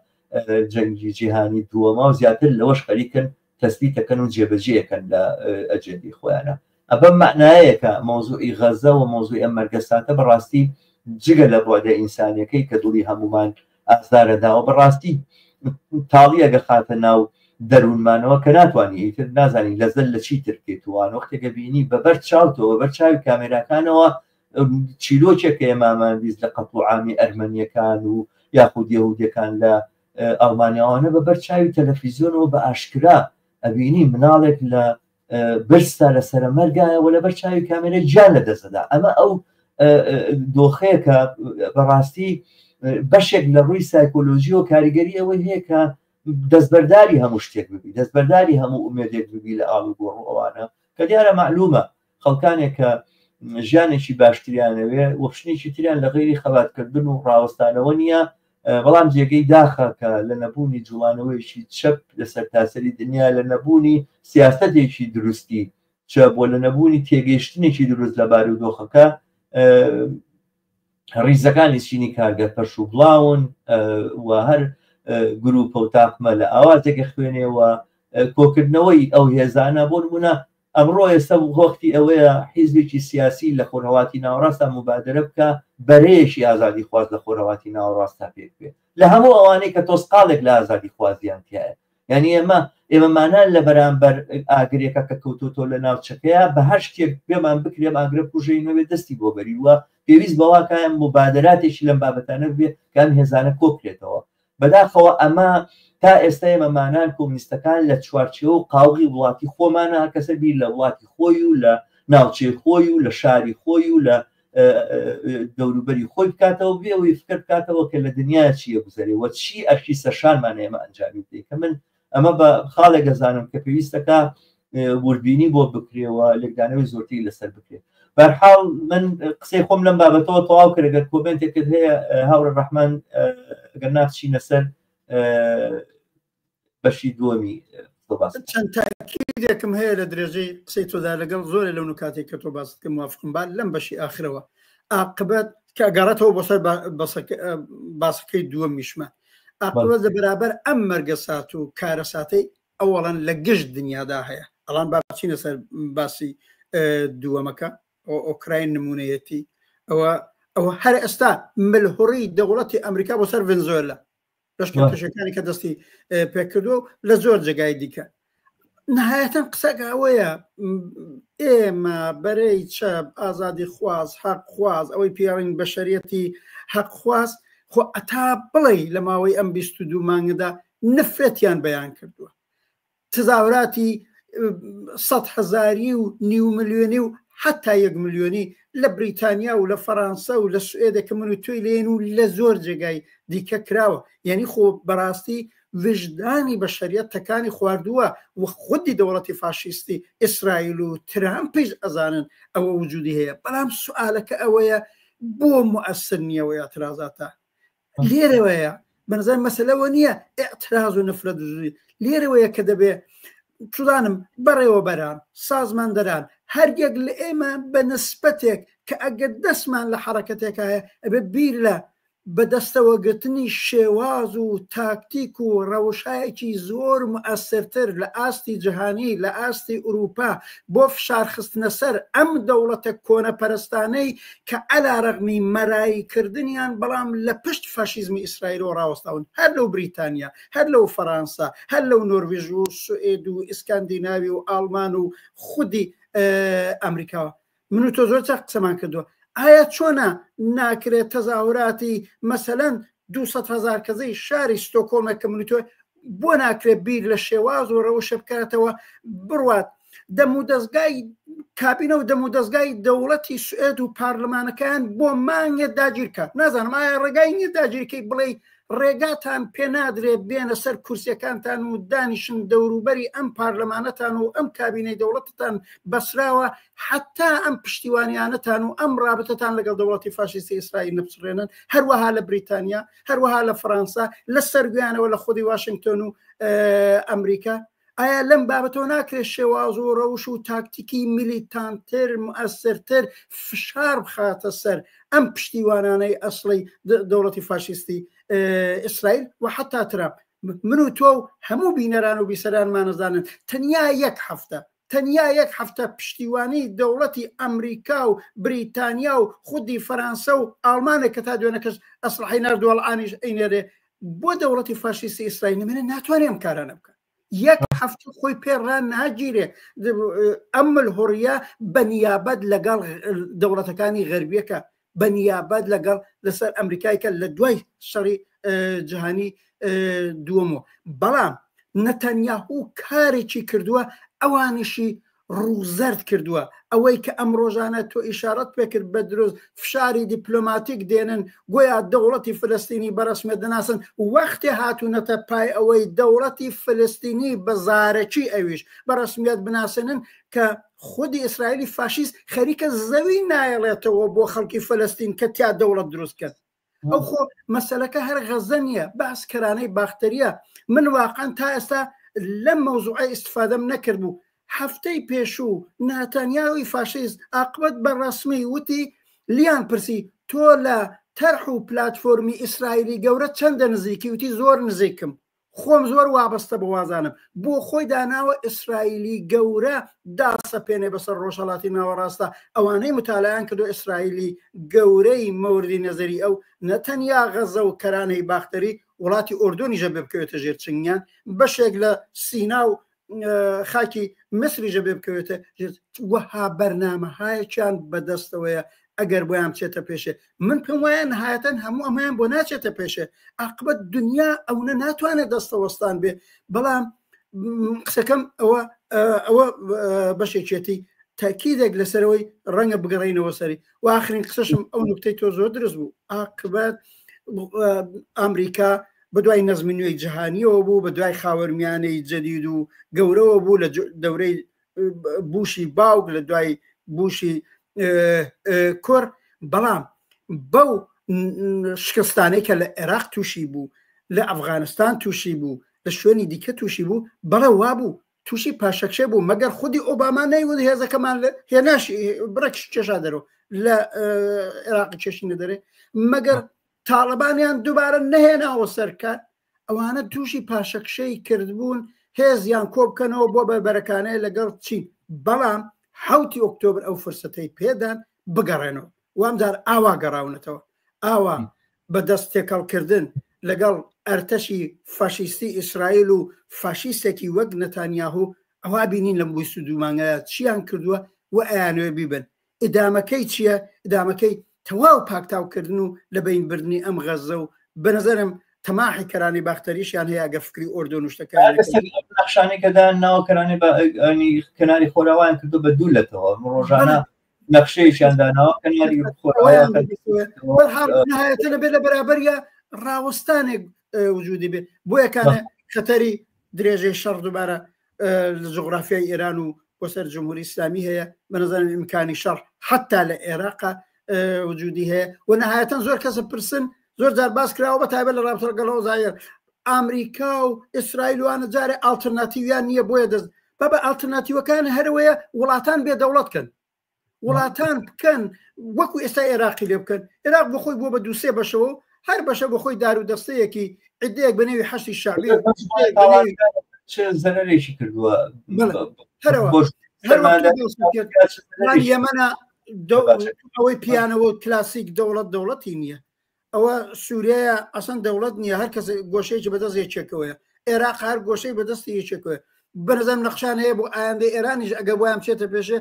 جەنگی جیهانی دووەما و زیاتر لەوەش خەریکن تەسبیتەکەن و جێبەجێەکەن لە ئەجێندی خۆیانە ئەبەم مەعنایەیە کە مەوزوعی غەزە و مەوزوعی ئەم مەرگەساتە بەڕاستی جگە لە بوعدە ئینسانیەکەی کە دڵی هەمومان ئازارە داوە بەڕاستی تاڵیە گەخاتە ناو دەروونمانەوە کە ناتوانانی ئیتر نازانی لەزەر لە چی تر بکەیتوان وەختێکە بینی بەبەر چاوتەوە بەبەر چاوی کامێراکانەوە چیرۆکێک کە ئێمامان بیست لە قەتڵ و عامی ئەرمەنیەکان و یاخود یەهودیەکان لە ئەڵمانیاوانە بە بەر چاوی تەلەفیزیۆنەوە بە ئاشکرا ئەبینی مناڵێک لە برسا لە سەرە مەرگایە و لەبەر چاوی کامێرە گیان لە دەست دەدا. ئەمە ئەو دۆخەیە کە بەڕاستی بەشێک لە ڕووی سایکۆلۆژیەوە کاریگەری ئەوەی هەیە کە دەستبەرداری هەموو شتێک ببی، دەستبەرداری هەموو ئومێدێک ببی لە ئاڵوگۆڕ و ئەوانە، کە دیارە مەعلومە خەڵکانێک کە ژیانێکی باشتریانەوێ وەپشنێکی تریان لە غەیری خەباتکردن و ڕاوەستانەوە نییە، بەڵام جێگەی داخە کە لە نەبوونی جوڵانەوەیەکی چەپ لە سەرتاسەری دنیا، لە نەبوونی سیاسەتێکی دروستی چەپ و لە نەبوونی تێگەیشتنێکی دروست لە بارودۆخەکە، ڕیزەکانی چینی کارگەر پەرش و بڵاون و هەر گروپە و تاقمە لە ئاوازێکە خوێنێ و کۆکردنەوەی ئەو هێزانە. بۆ نمونە ئەمڕۆ ئێستا وەختی ئەوەیە حیزبێکی سیاسی لە خۆرهەڵاتی ناوەڕاستدا موبادەرە بکا، بەرەیەکی ئازادیخواز لە خۆرهەڵاتی ناوەڕاستدا پێک بێ لە هەموو ئەوانەی کە تۆزقاڵێک لە ئازادیخوازیان تیایە. یعنی ئێمەمانان لە بەرامبەر ئاگرێکە کە کەوتۆتەوە لە ناوچەکەیە، بە هەر شتێک پێمان بکرێ ئەم ئاگرە بکوژێینەوە دەستی بۆ بەری و پێویست بەوە کە موبادەراتێکی لەم بابەتانە بێ کە ئەم هێزانە کۆکرێتەوە. بەداخەوە ئەمە تا ئێستا ئێمەمانان کۆمنیستەکان لە چوارچێوە و قاوغی وڵاتی خۆمانە، هەر کەسە بیر لە وڵاتی خۆی و لە ناوچەی خۆی و لە شاری خۆی و لە دەوروبەری خۆی بکاتەوە، بێ ئەوەی فکر بکاتەوە کە لە دنیا چییە گوزەرێ و چی ئەرکی سەرشانمانە ئێمە ئەنجامی بدەین. کە من ئەمە بە خاڵێک دەزانم کە پێویستەکە وردبینی بۆ بکرێ و لێکدانەوەی زۆرتری لەسەر بکرێت. بەرحاڵ من قسەی خۆم لەم بابەتەوە تەواو کرد. ئەگەر کۆمێنتێکت هەیە هاوڕێ ڕەحمان، ئەگەر ناچینە سەر بەشی دووەمی چەند تاکیدێکم هەیە لە درێژەی قسەی تۆدا لەگەڵ زۆرێ لەو نکاتێک کە تۆ باست کرد موافقم. با لەم بەشی ئاخرەوە ئاقبەت کە گەڕێتەوە بۆ سەر باسەکەی دووەمیشمان، ئاقبەت لە بەرابەر ئەم مەرگەسات و کارەساتەی ئەوەڵەن لە گشت دنیادا هەیە. ئەڵان با بچینە سەر باسی دووەمەکە، ئۆکراین نمونەیەتی. ئەوە هەر ئێستا ملهوڕی دەوڵەتی ئەمریکا بۆ سەر ڤنزوێلا، لەشکرکێشەکانی کە دەستی پێکردووە و لە زۆر جێگای دیکە. نهایەتەن قسەکە ئەوەیە ئێمە بەرەی چەپ، ئازادی خواز، حەق خواز، ئەوەی پیاوین بەشەریەتی حەق خواز، خۆ ئەتا بڵێ لە ماوەی ئەم 22 مانگەدا نفرەتیان بەیان کردووە، تزاوراتی سەد هەزاری و نیو ملیۆنی و حتا یەک ملیۆنی لە بریتانیا و لە فەرانسە و لە سوئێدە کە من و تۆی لێن و لە زۆر جێگای دیکە کراوە. یعنی خۆ بەڕاستی وژدانی بەشەریەت تەکانی خواردووە و خودی دەوڵەتی فاشیستی ئیسرائیل و ترامپیش ئەزانن ئەوە وجودی هەیە. بەڵام سوالەکە ئەوەیە بۆ مؤثر نییە و اعتراضاتە لێرەوەیە بەنظر مەسلەوە نییە اعتراض و نفرەت وجودی لێرەوەیە کە دەبێ چزانم بەڕێوەبەران، سازماندەران، هەر یەک لە ئێمە بە نسبەتێک کە ئەگەر دەستمان لە حەرەکەتێکایە ئەبێ بیر لە بەدەستەوەگرتنی شێواز و تاکتیک و ڕەوشایەکی زۆر موئەسرتر لە ئاستی جیهانی، لە ئاستی ئورووپا بۆ فشارخستنە سەر ئەم دەوڵەتە کۆنەپەرستانەی کە عەلا رەغمی مەرایی کردنیان بەڵام لە پشت فاشیزمی ئیسرائیلەوە ڕاوەستاون، هەر لەو بریتانیا، هەر لەو فەرانسە، هەر لەو نۆرویژ و سوئێد و ئیسکاندیناوی و ئاڵمان و خودی ئەمریکاوە. من و تۆ زۆر چاک قسەمان کردووە. ئایا چۆنە ناکرێت تەزاهوراتی مەسەلەن 200 هەزار کەسەی شاری ستۆکۆڵمێک کە من و تۆ بۆ ناکرێت بیر لە شێواز و ڕەوشە بکاتەوە بڕوات دەم و دەستگای کابینە و دەم و دەستگای دەوڵەتی سوئێد و پارلمانەکان بۆ مانگێ داگیرکات؟ نازانم ئایا ڕێگای نییە داگیرکەی بڵێ ڕێگاتان پێ نادرێ بێنە سەر کورسیەکانتان و دانیشن، دەوروبەری ئەم پارلەمانەتان و ئەم کابینەی دەوڵەتتان بەسراوە، حتا ئەم پشتیوانیانەتان و ئەم ڕابتەتان لەگەڵ دەوڵەتی فاشیستی ئیسرائیل نەپچڕێنن. هەروەها لە بریتانیا، هەروەها لە فەرەنسا، لە سەرگویانەوە لە خودی واشنگتۆن و ئەمریکا. ئایا لەم بابەتەوە ناکرێت شێواز و ڕەوش و تاکتیکی میلیتانتر، مؤثرتر فشار بخاتە سەر ئەم پشتیوانانەی ئەسڵی دەوڵەتی فاشیستی ئیسرائیل و حتا ترامپ؟ من و تۆ و هەموو بینەران و بیسەرانمانەزانن تەنیا یەک هەفتە، تەنیا یەک هەفتە پشتیوانی دەوڵەتی ئەمریکا و بریتانیا و خودی فەرانسە و ئاڵمانێک کە تا دوێنەکەش ئەسڵحی ناردووە ئەڵئانیش ئەینێرێ بۆ دەوڵەتی فاشیستی ئیسرائیل نمێنێ، ناتوانێت ئەم کارانە بکات. یەک هەفتە خۆی پێ ڕاناگیرێ ئەم ملهوڕیە بە نیابەت لەگەڵ دەوڵەتەکانی غەربیەکە، بە نیابەت لەگەڵ لەسەر ئەمریکایکە لە دوای شەڕی جیهانی دووەمەوە. بەڵام نەتەنیاهو کارێکی کردووە ئەوانیشی ڕووزەرد کردووە ئەوەی کە ئەم ڕۆژانە تۆ ئیشارەت پێکرد بە دروست فشاری دیپلۆماتیک دێنن گۆیا دەوڵەتی فلستینی بەڕسمێت دەناسن وەختێ هاتوونەتە پای ئەوەی دەوڵەتی فلستینی بە زارەکی ئەویش بە ڕسمیت بناسێنن کە خودی ئیسرائیلی فاشیست خەریکە زەوی نایەڵێتەوە بۆ خەڵکی فلستین کە تیا دەوڵەت دروست کەن ئەو خۆ مەسەلەکە هەر غەزە نییە باس کەرانەی باختەریە من واقعا تا ئێستا لەم مەوزوعە ئیسفادەم نەکردبوو هەفتەی پێشوو ناتانیاوی فاشیست ئاقبەت بە ڕەسمی وتی لیان پرسی تۆ لە تەرح و پلتفۆرمی ئیسرائیلی گەورە چەندە نزیکی وتی زۆر نزیکم خۆم زۆر وابەستە بە وازانم بۆ خۆی داناوە ئیسرائیلی گەورە داسەپێنێ بەسەر ڕۆژهەڵاتی ناوەڕاستە ئەوانەی متالایان کردو ئیسرائیلی گەورەی مەوردی نەزەری ئەو نەتەنیا غەزە و کەرانەی باختەری وڵاتی ئۆردۆنیشە بێ بکەوێتە ژێر چنگیان بەشێک لە سینا و خاکی مسریشە بێ بکەوێتە وەها بەرنامەهایەکیان بەدەستەوەیە ئەگەر بۆیان بچێتە پێشێ من پێم وایە نهایەتەن هەموو ئەمەیان بۆ ناچێتە پێشێ عاقبەت دنیا ئەونە ناتوانێت دەستەوەستان بێ بەڵام قسەکەم ئەوە ئەوە بەشێکێتی تاکیدێک لەسەرەوەی ڕەنگە بگەڕینەوە سەری و آخرین قسەشم ئەو نکتەی تۆ زۆر دروست بوو عاقبەت ئەمریکا بەدوای نەزمی نوێی جیهانیەوە بوو بە دوای خاوەرمیانەی جەدید و گەورەوە بوو لە دەورەی بوشی باوک لە دوای بوشی کوڕ بەڵام بەو شکستانەی کە لە عێراق تووشی بوو لە ئەفغانستان تووشی بوو لە شوێنی دیکە تووشی بوو بەڵێ وابوو تووشی پاشەکشێ بوو مەگەر خودی ئۆباما نەیوت هێزەکەمان لە هێناش بڕێک کێشا دەرەوە لە عێراق کێشی نەدەرێ مەگەر تاڵەبانیان دووبارە نەهێناوە سەرکار ئەوانە تووشی پاشەکشەی کردبوون هێزیان کۆبکەنەوە بۆ بەربەرەکانەیە لەگەڵ چین بەڵام حوتی ئۆکتۆبر ئەو فرسەتەی پێدان بگەڕێنەوە وامجار ئاوا گەڕاونەتەوە ئاوا بە دەست تێکەڵکردن لەگەڵ ئەرتەشی فاشیستی ئیسرائیل و فاشیستێکی وەک نەتانیاهو ئەوا بینین لەم 22 مانگەیە چیان کردووە و ئەیانەوێ بیبن ئیدامەکەی چییە؟ ئیدامەکەی تەواو پاکتاوکردن و لەبەین بردنی ئەم غەززە و بەنەزەرم تەماحی کەرانی باختەریشیان هەیە ئەگەر فکری ئۆردۆن و شتەکان نەخشانەی کە دایان ناوە کەرانی کەناری خۆراوایان کردو بە دوو لەتەوە ڕۆژانە نەخشەیەکیان داناوە کەناری خۆراوایان نهایەتە نەبێت لە بەرابەریە ڕاوەستانێک وجودی بێ بۆیە کانە خەتەری درێژەی شەڕ دووبارە لە جوغرافیای ئێران و بۆ سەر جمهوری ئیسلامی هەیە بە نظرم ئیمکانی شەڕ حتا لە عێراقا وجودی هەیە و نهایەتەن زۆر کەسە پرسن زۆر جار باس کراوە بە تایبەت لە ڕابطە لەگەڵ زایر ئەمریکا و ئیسرائیل وانە جارێ ئاڵتەرناتیویان نییە بۆیە دەست بابە ئاڵتەرناتیوەکان هەرەوەیە وڵاتان بێ دەوڵەت کەن وڵاتان بکەن وەکو ئێستا عێراقی لێ بکەن عێراق بۆ خۆی بووە بە دووسێ بەشەوە و هەر بەشە بۆ خۆی دار و دەستەیەکی عدەیەک بە نێوی حەشی شعبی زەرێکی کردووە یەمەە ئەوەی پیانەوە کلاسیک دەوڵەت دەوڵەتی نییە ئەوە سووریایە ئەسەن دەوڵەت نییە هەر کەس گۆشەیەکی بەدەست یەکێکەوەیە عێراق هەر گۆشەی بەدەستی یەکێکەوەیە بەنظرم نەخشان هەیە بۆ ئایندەی ئێرانیش ئەگەر بۆیان بچێتە پێشێ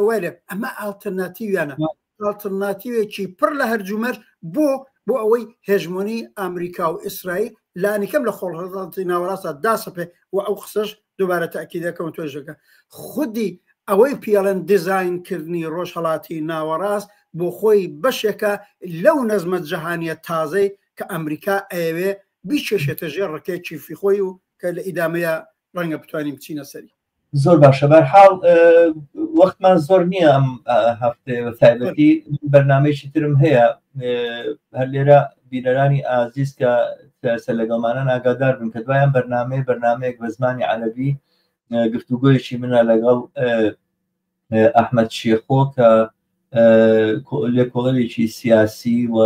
وای لێ ئەمە ئاڵتەرناتیویانە ئاڵتەرناتیوێکی پڕ لە هەرجومەر بۆ بۆ ئەوەی هێژمۆنی ئەمریکا و ئیسرائیل لانیکەم لە خۆڵهەڵاتی ناوەڕاستدا داسەپێ و ئەو قسەش دووبارە تاکیدەکەم تۆژەکە خودی ئەوەی پێڵێن دیزاین کردنی ڕۆژهەڵاتی ناوەڕاست بۆ خۆی بەشێکە لەو نەزمە جەهانیە تازەی کە ئەمریکا ئەیەوێ بیکێشێتە ژێر ڕکێ کیفی خۆی و کە لە ئیدامەیە ڕەنگە بتوانین بچینە سەری. زۆر باشە بەرحاڵ وەختمان زۆر نییە ئەم هەفتەیە بە تایبەتی بەرنمەیەکی ترم هەیە هەر لێرە بینەرانی ئازیز کە سەر لەگەڵمانان ئاگادار بن کە دوایان بەرنمەیە بەرنمەیەک بە زمانی عەرەبی گفتوگۆیەکی منە لەگەڵ ئەحمەد شێخۆ کە لێکۆڵەرێکی سیاسی و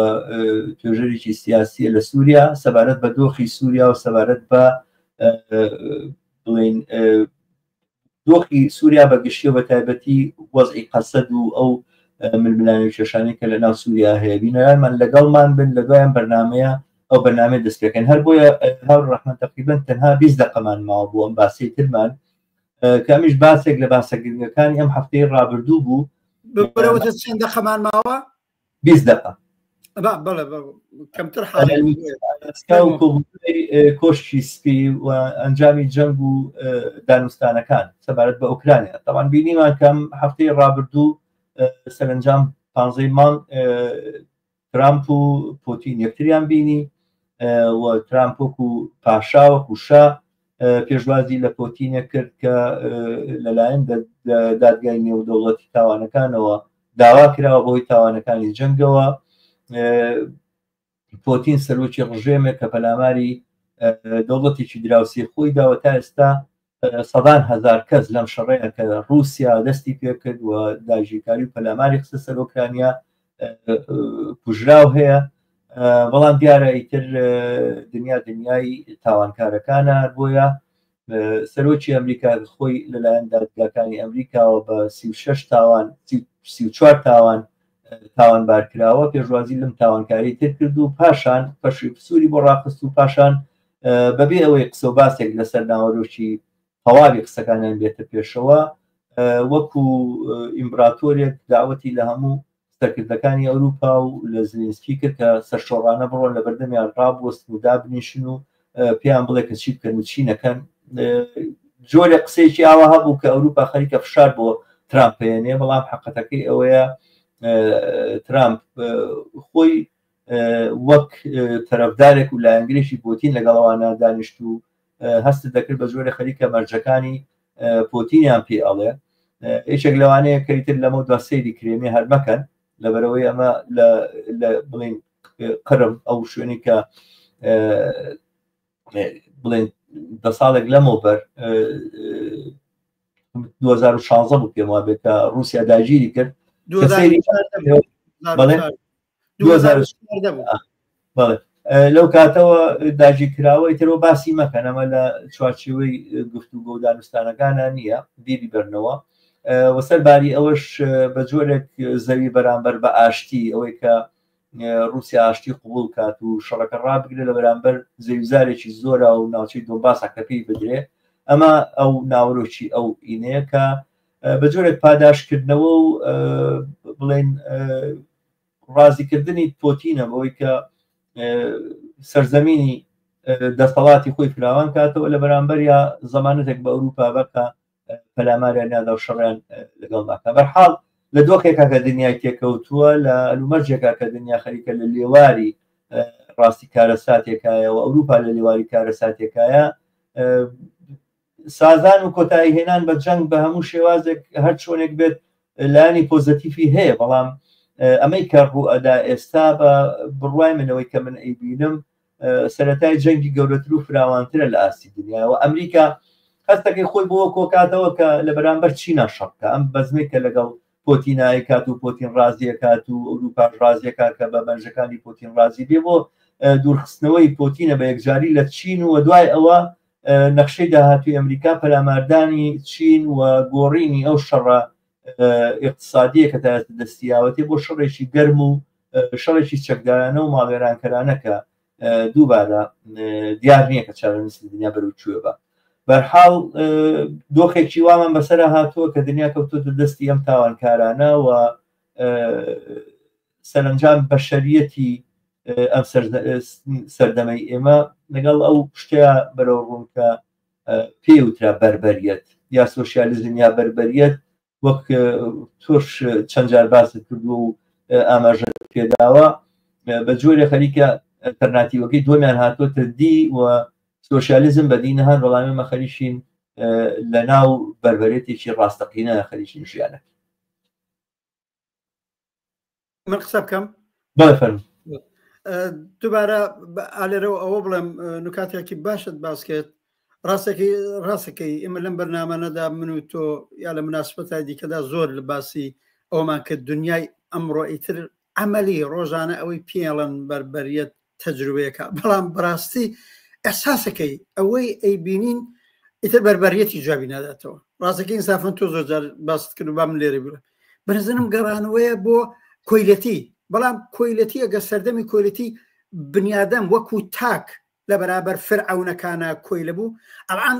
توێژەرێکی سیاسیە لە سووریا سەبارەت بە دۆخی سووریا و سەبارەت بە بڵین دۆخی سووریا بە گشتی و بە تایبەتی وەزعی قەسەد و ئەو ململانێ و کێشانەی کە لە ناو سووریا هەیە بینەرانمان لەگەڵمان بن لە دوایان بەرنمەیە ئەو بەرنامەیە دەست پێکەن هەر بۆیە هاوڕ ڕەحمان تقریبا تەنها 20 دقەمان ماوە بۆ ئەم باسی ترمان کە ئەمیش باسێک لە باسە گرنگەکانی ئەم هەفتەی ڕابردوو بوو ببرەوە چەند دقەمان ماوە 20 دقە. بەڵێ کەمتر کۆشکی سپی و ئەنجامی جەنگ و دانوستانەکان سەبارەت بە ئۆکرانیا تەوان بینیمان کەم هەفتەی ڕابردوو سەرنجام پانزەی مانگ ترامپ و پوتین یەکتریان بینی و ترامپ وەکو پاشا وەکو شا پێشوازی لە پۆتینە کرد کە لەلایەن دادگای نێودەوڵەتی تاوانەکانەوە داوا کراوە بەهۆی تاوانەکانی جەنگەوە. پۆتین سەرۆکی ڕژێمێک کە پەلاماری دەوڵەتێکی دراوسێ خۆی داوە تا ئێستا سەدان هەزار کەس لەم شەڕەیە کە رووسیا دەستی پێکرد و داگیرکاری و پەلاماری خستە سەر ئۆکرانیا کوژراو هەیە بەڵام دیارە ئیتر دنیا دنیای تاوانکارەکانە بۆیە سەرۆکی ئەمریکا خۆی لەلایەن دادگاکانی ئەمریکاوە بە 36 تاوان 34 تاوان تاوانبار کراوە پێشوازی لەم تاوانکاری تر کرد و پاشان پەشوی پسووری بۆ ڕاخست و پاشان بەبێ ئەوەی قسە و باسێک لەسەر ناوەرۆکی تەواوی قسەکانیان بێتە پێشەوە وەکو ئیمبراتۆرێک داوەتی لە هەموو سەرکردەکانی ئەوروپا و لە زلینسکی کرد کە سەرشۆڕانە بڕۆن لە بەردەمیان ڕابوەستن و دابنیشن و پێیان بڵێ کە چی بکەن و چی نەکەن. جۆرێک قسەیەکی ئاوا هەبوو کە ئەوروپا خەریکە فشار بۆ ترامپ هێنێ، بەڵام حەقەتەکەی ئەوەیە ترامپ خۆی وەک تەرەفدارێک و لایەنگرێکی پۆتین لەگەڵ ئەوانە دانیشت و هەستت دەکرد بە جۆرە خەریکە مەرجەکانی پۆتینیان پێ ئەڵێ. یەکێک لەوانەیە کە ئیتر لەمە دوا سەیری کرێمێ هەر مەکەن، لەبەرەوەی ئەمە لە بڵین قرم ئەو شوێنی کە بڵێن دە ساڵێک لەمەوبەر 2016 بوو پێم وابێت کە رووسیا داگیری کرد بەڵێ بەڵێ لەو کاتەوە داگیر کراوە ئیترەوە باسی مەکەن ئەمە لە چوارچێوەی گفتوگۆ و دانوستانەکانە نییە بیری بەرنەوە وەسەر باری ئەوەش بە جۆرێک زەوی بەرامبەر بە ئاشتی ئەوەی کە رووسیا ئاشتی قوبول کات و شەڕەکە ڕابگرێت لە بەرامبەر زەویزارێکی زۆرا و ناوچەی دۆنباسا کە پێی بدرێ ئەمە ئەو ناوەرۆکی ئەو ئینەیە کە بە جۆرێک پاداشکردنەوە و بڵێن ڕازیکردنی پۆتینە بەوەی کە سەرزەمینی دەسەڵاتی خۆی فراوان کاتەوە لە بەرامبەر یا زەمانەتێک بە ئەوروپا بەکە پەلاماریان نادا و شەڕیان لەگەڵ ناکە. بەرحاڵ لە دۆخێکا کە دنیای تێکەوتووە، لە ئەلومەرجێکا کە دنیا خەریکە لە لێواری ڕاستی کارەساتێکایە و ئەوروپا لە لێواری کارەساتێکایە، سازان و کۆتایی هێنان بە جەنگ بە هەموو شێوازێک هەر چۆنێک بێت لایەنی پۆزەتیفی هەیە، بەڵام ئەمەی کە ڕووئەدا ئێستا بە بڕوای منەوەی کە من ئەیبینم سەرەتای جەنگی گەورەتر و فراوانترە لە ئاستی دنیاوە. ئەمریکا هەستەکەی خۆی بۆ کۆکاتەوە کە لە بەرامبەر چینا شەڕ بکە، ئەم بەزمێک کە لەگەڵ پۆتین ئایکات و پۆتین ڕازیەکات و ئەوروپاش ڕازیەکات کە بە مەرجەکانی پۆتین ڕازی بێ بۆ دوورخستنەوەی پۆتینە بە یەکجاری لە چین و دوای ئەوە نەخشەی داهاتوی ئەمریکا پەلاماردانی چین و گۆڕینی ئەو شەڕە ئیقتسادیە کە تا ئێستا دەستی یاوەتێ بۆ شەڕێکی گەرم و شەڕێکی چەکدارانە و ماڵوێرانکەرانە کە دووبارە دیار نییە کە چارەنووسی دنیا بەرەو کوێ بە. بەرحاڵ دۆخێکی وامان بەسەرا هاتووە کە دنیا کەوتۆتە دەستی ئەم تاوانکارانە و سەرەنجام بەشەریەتی ئەم سەردەمەی ئێمە لەگەڵ ئەو شتەیە بەرەو ڕوون کە پێی وترا بەربەریەت یا سۆسیالیزم یا بەربەریەت وەک تۆش چەند جار باست کردووە و ئاماژە پێداوە بە جۆرێ خەریکە ئەلتەرناتیوەکەی دووەمیان هاتۆتە دی و سۆسیالیزم بەدی نەهات، بەڵام ئێمە خەریکین لە ناو بەربەرێتێکی ڕاستەقینە خەریکین ژیانە. من قسە بکەم؟ بەڵێ فەرموو. دووبارە ئالێرەوە ئەوە بڵێم نکاتێکی باشت باس کرد ڕاستەکەی ڕاستەکەی ئێمە لەم بەرنامانەدا من و تۆ یا لە مناسبەتای دیکەدا زۆر لە باسی ئەومان کرد دنیای ئەمڕۆ ئیتر عملی ڕۆژانە ئەوەی پێڵەن بەربەریەت تەجروبەیەکە بەڵام بەڕاستی ئەساسەکەی ئەوەی ئەیبینین ئیتر بەربەریەتی جوابی ناداتەوە ڕاستەکەی ئینسافەن تۆ زۆر جار باست کرد و با من لێرە بڵێم بەنزنم گەڕانەوەیە بۆ کۆیلەتی بەڵام کۆیلەتی ئەگەر سەردەمی کۆیلەتی بنیادەم وەکو تاک لە بەرابەر فرعونەکانە کۆیلە بوو ئەلان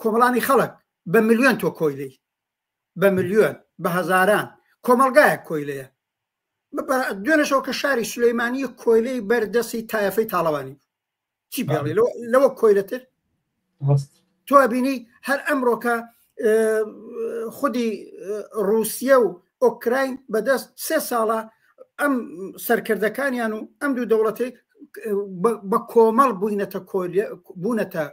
کۆمەڵانی خەڵک بە ملیۆن تۆ کۆیلەی بە ملیۆن بە هەزاران کۆمەڵگایەک کۆیلەیە. دوێنێشەوە کە شاری سلەیمانی کۆیلەی بەردەستی تایەفەی تاڵەوانی بوو چی پێڵی لەوە کۆیلەتر تۆ بینی هەر ئەمڕۆکە خودی رووسە و ئۆکراین بەدەست سێ ساڵە ئەم سەرکردەکانیان و ئەم دوو دەوڵەتی بە کۆمەڵ بووینەتە بوونەتە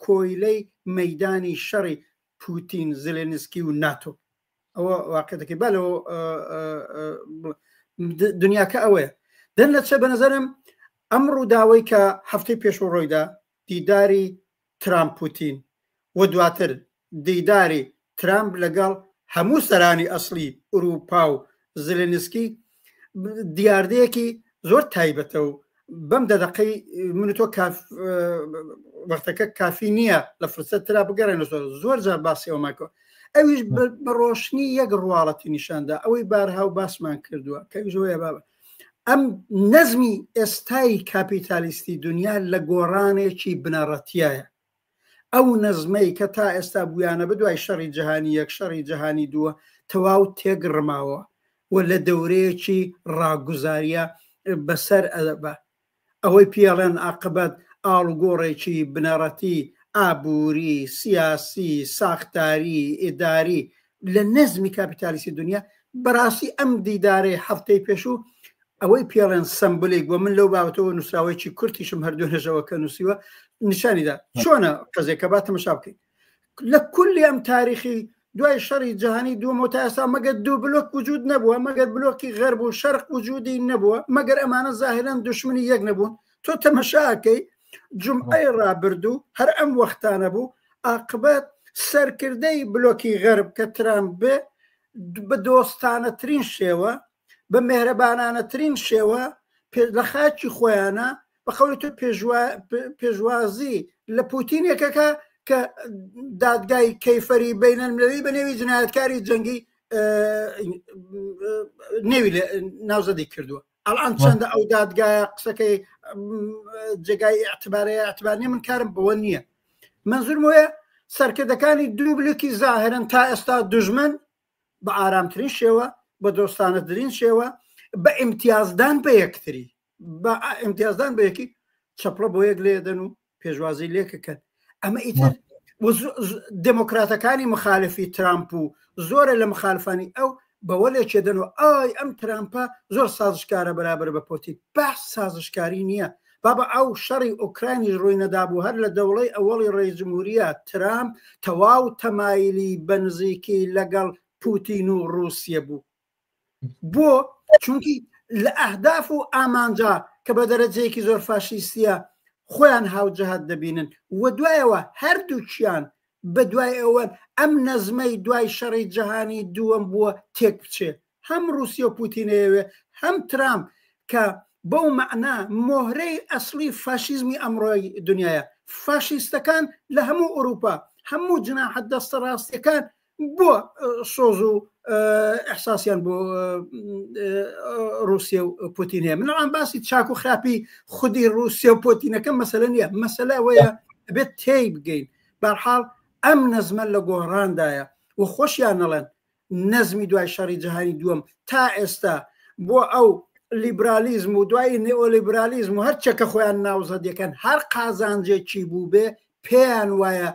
کۆیلەی مەدانی شەڕی پوتین زلێنسکی و ناتۆ ئەوە واقعەکەی با لەوە دنیاکە ئەوەیە دەن لە چە بەنظرم ئەم ڕووداوەی کە هەفتەی پێشوو ڕۆیدا دیداری ترامپ پوتین و دواتر دیداری ترامپ لەگەڵ هەموو سەرانی ئەسڵی ئوروپا و زلێنسکی دیاردەیەکی زۆر تایبەتە و بەم دەدەقەی من تۆ وەختەکە کافی نییە لە فرسەت ترا بگەڕێنە زۆر زۆر جار باسی ئەوماکە ئەویش بە ڕۆشنی یەک ڕواڵەتی نیشاندا ئەوەی بارها و باسمان کردووە کە ئەویش بابە ئەم نەزمی ئێستای کاپیتالیستی دنیا لە گۆڕانێکی بنەڕەتیایە ئەو نەزمەی کە تا ئێستا بوویانە بە دوای شەڕی جیهانی یەک شەڕی جیهانی دووە تەواو تێگڕماوە و لە دەورەیەکی ڕاگوزاریە بەسەر ئەبا ئەوەی پێڵێن عاقبەت ئاڵوگۆڕێکی بنەڕەتی ئابووری، سیاسی، ساختاری، ئیداری لە نەزمی کاپیتالیستی دنیا بەڕاستی ئەم دیدارەی هەفتەی پێشوو ئەوەی پێڵێن سەمبولیک بۆ من لەو بابەتەوە نووسراوەیەکی کورتیشم هەردوو هێژەوە کە نووسیوە نیشانیدا چۆنە قەزێکە با تەمەشا بکەین لە کولی ئەم تاریخی دوای شەڕی جیهانی دووەمەوە تا ئێستا مەگەر دوو بلۆک وجود نەبووە مەگەر بلۆکی غەرب و شەرق وجودی نەبووە مەگەر ئەمانە زاهرەن دشمنی یەک نەبوون تۆ تەمەشاکەی جمعەی ڕابردوو هەر ئەم وەختانە بوو ئاقبەت سەرکردەی بلۆکی غەرب کە ترامپ بێ بە دۆستانەترین شێوە بە مێهرەبانانەترین شێوە لە خاکی خۆیانە بە قەولی تۆ پێشوازی لە پوتینێکەکە کە دادگای کەیفەری بینەلملەلی بە نێوی جنایەتکاری جەنگی نێوی ناوزەدی کردووە ئەڵان چەندە ئەو دادگایە قسەکەی جێگای اعتبارەیە اعتبار نیە من کارم بەوە نییە منزورم وەیە سەرکردەکانی دوو بلوکی زاهرن تا ئێستا دژمن بە ئارامترین شێوە بە دۆستانەترین شێوە بە ئیمتیازدان بە یەکتری بە ئیمتیازدان بە یەکی چەپڵە بۆ یەک لێدەن و پێشوازی لێکەکەن ئەمە ئیتر دموکراتەکانی مخالفی ترامپ و زۆرە لە مخالفانی ئەو بەوە لێکێدەن و ئای ئەم ترامپە زۆر سازشکارە بەرابەر بە پۆتین بەحس سازشکاری نییە بابا ئەو شەڕی ئۆکراینیش ڕووی نەدابوو هەر لە دەوڵەی ئەوەڵی ڕێی جمهوریە ترامپ تەواو تەمایلی بە نزیکی لەگەڵ پوتین و ڕووسیە بوو بۆ چونکی لە ئەهداف و ئامانجا کە بە دەرەجەیەکی زۆر فاشیستیە خۆیان هاوجەهات دەبینن و دوایەوە هەردووکیان بە دوای ئەوەن ئەم نەزمەی دوای شەڕی جەهانی دووەم بووە تێک بچێ هەم ڕووسیە و پوتین ئەیەوێ هەم ترامپ کە بەو مەعنا مۆهرەی ئەسڵی فاشیزمی ئەمڕۆی دنیاە فاشیستەکان لە هەموو ئەوروپا هەموو جناحە دەستە ڕاستیەکان بۆ سۆز و ئەحساسیان بۆ رووسیا و پوتین هەیە من ئەم باسی چاک و خراپی خودی رووسیا و پۆتینەکە مەسەلە نییە مەسەلە ئەوەیە ئەبێت تێی بگەین بەرحاڵ ئەم نەزمە لە گۆڕاندایە و خۆشیان نەڵێن نەزمی دوای شەڕی جیهانی دووەم تا ئێستا بۆ ئەو لیبرالیزم و دوای نئۆلیبرالیزم و هەر چەکە خۆیان ناوزەدەکەن هەر قازانجێکی بوو بێ پێیان وایە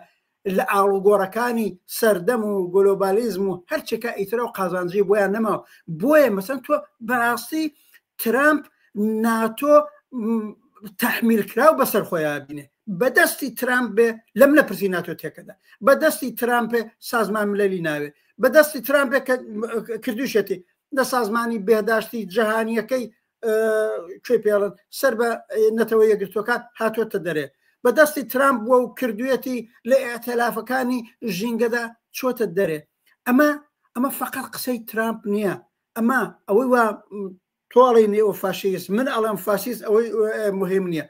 لە ئاڵوگۆڕەکانی سەردەم و گۆلۆبالیزم و هەرچێکە ئیترە و قازانجی بۆیان نەماوە بۆیە مەسەن تۆ بەڕاستی ترامپ ناتۆ تحمیل کراو بەسەر خۆیان بینێ بەدەستی ترامپ بێ لەم نەپرسی ناتۆ تێکەدا بەدەستی ترامپێ سازمان ملەلی ناوێ بەدەستی ترامپێ کە کردوشێتی لە سازمانی بێداشتی جەهانیەکەی کوێ پێڵن سەر بە نەتەوە یەکگرتوەکان هاتووەتە دەرێ بەدەستی ترامپ بووە و کردوێتی لە ئەتەلافەکانی ژینگەدا چۆتە دەرێ ئەمە ئەمە فقط قسەی ترامپ نییە ئەمە ئەوەی وا تۆ ئەڵێی نێۆ فاشیست من ئەڵێم فاشیست ئەوەی مهم نییە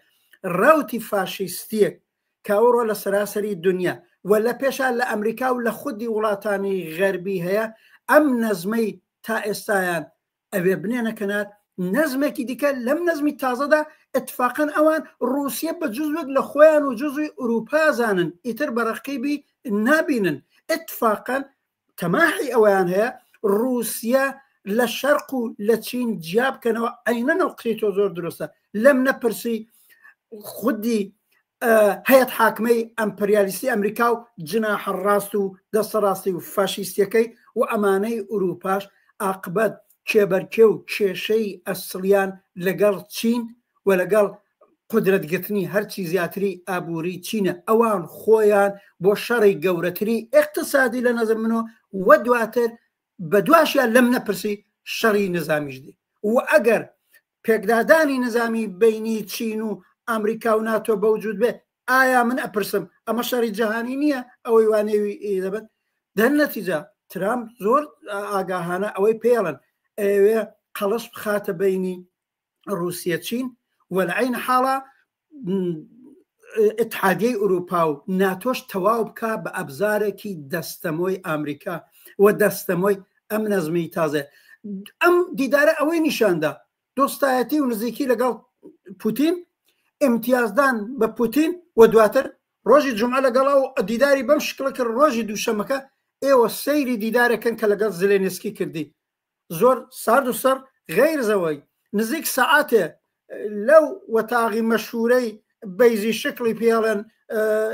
ڕوتی فاشیستیەک کە ئەوڕۆ لە سەراسەری دنیا و لە پێشا لە ئەمریکا و لە خودی وڵاتانی غەربی هەیە ئەم نەزمەی تا ئێستایان ئەوێ بنێنە کەنار نەزمێکی دیکە لەم نەزمی تازەدا اتفاقا ئەوان ڕوسیە بە جزوێک لە خۆیان و جزوی ئوروپا زانن ئیتر بە ڕەقیبی نابینن اتفاقا تەماحی ئەوەیان هەیە ڕوسیە لە شەرق و لە چین جیا بکەنەوە عەینەن ئەو قسەی تۆ زۆر دروستە لەم نەپرسی خودی هەیەت حاکمەی ئەمپریالیستی ئەمریکا و جناحە ڕاست و دەستە ڕاستی و فاشیستیەکەی و ئەمانەی ئوروپاش ئاقبەت کێبەرکێ و کێشەی ئەسڵیان لەگەڵ چین و لەگەڵ قودرەت گرتنی هەرچی زیاتری ئابووری چینە ئەوان خۆیان بۆ شەڕی گەورەتری ئیقتسادی لە نەزر منۆ و دواتر بە دواشیان لەم نەپرسی شەڕی نزامیش دێ و ئەگەر پێکدادانی نزامی بینی چین و ئەمریکا و ناتۆ بەوجود بێ ئایا من ئەپرسم ئەمە شەڕی جیهانی نییە ئەوەی وانێوی دەبن دەن نەتیجە ترامپ زۆر ئاگاهانە ئەوەی پێڵن ئەوێ قەڵش بخاتە بینی ڕوسیە چین و لە عین حاڵا ئتحادیەی ئوروپا و ناتۆش تەواو بکا بە ئەبزارێکی دەستەمۆی ئامریکا و دەستەمۆی ئەم نەزمی تازە ئەم دیدارە ئەوەی نیشاندا دۆستایەتی و نزیکی لەگەڵ پوتین امتیازدان بە پوتین و دواتر ڕۆژی جمعە لەگەڵ ئەو دیداری بەم شکڵە کرد ڕۆژی دووشەمەکە ئێوە سەیری دیدارەکەن کە لەگەڵ زلێنسکی کردی زۆر سارد و سڕ غەیر زەوەی نزیک سەعاتێ لەو وەتاغی مەشهورەی بەیزی شکڵی پێڵێن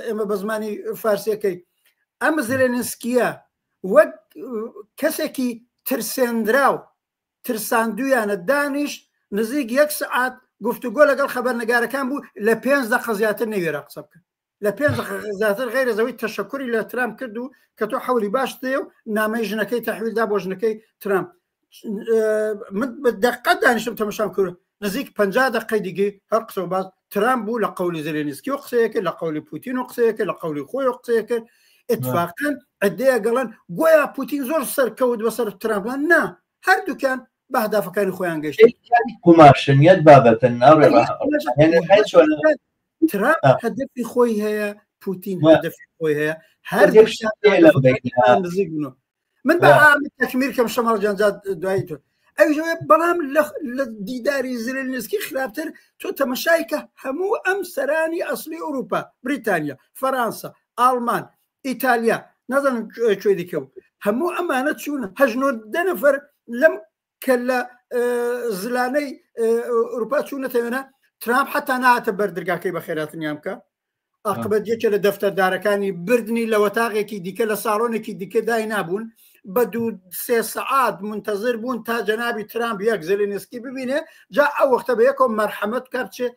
ئێمە بە زمانی فارسیەکەی ئەم زلێنسکیە وەک کەسێکی ترسێنراو ترساندویانە دانیشت نزیک یەک سەعات گفتوگۆ لەگەڵ خەبەرنگارەکان بوو لە پێنج دەقە زیاتر نەوێرا قسە بکەن لە پێنج دەقیقە زیاتر غەیرە زەوەی تەشەکوری لە ترامپ کرد و کە تۆ حەولی باش دێ و نامەی ژنەکەی تەحویل دا بۆ ژنەکەی ترامپ من بە دقت دانیشتم تەمەشام کرد نزیک 50 دقیقەی دیگەی هەر قسە و باس ترامپ بوو لە قەولی زێلێنسکی و قسەیەکە لە قەولی پوتین و قسەیەکە لە قەولی خۆی و قسەیەکە اتفاقا عدەیە گەڵن گۆیا پوتین زۆر سەرکەوت بەسەر ترامپ نا هەردووکیان بە هەدافەکانی خۆیان گەشت قوماشنیت بابەتە ناڕێ ترامپ هەدەفی خۆی هەیە پوتین هەدەفی خۆی هەیە هەر نزیک بوون من بە تەکمیر کەم شەماڵ جانجا دوایی تۆ ئەویش بەڵام لە دیداری زلێنسکی خراپتر تۆ تەمەشای کە هەموو ئەم سەرانی ئەسلی ئەوروپا بریتانیا فەرانسە ئاڵمان ئیتالیا نازانم کوێ دیکە بوو هەموو ئەمانە چوون هەژنۆ دە نەفەر لەم کە لە زلانەی ئەوروپا چوونەتە وێنە ترامپ حتا نهاتە بەر دەرگاکەی بەخێراتنیان بکە ئاقبەت یەکێ لە دەفتەردارەکانی بردنی لە وەتاغێکی دیکە لە ساڵۆنێکی دیکە دای نابوون بە دوو سێ سەعات منتەزر بوون تا جەنابی ترامپ یەک زێلێنسکی ببینێ جا ئەو وەختە بە یەکەوە مەرحەمەت بکا بچێ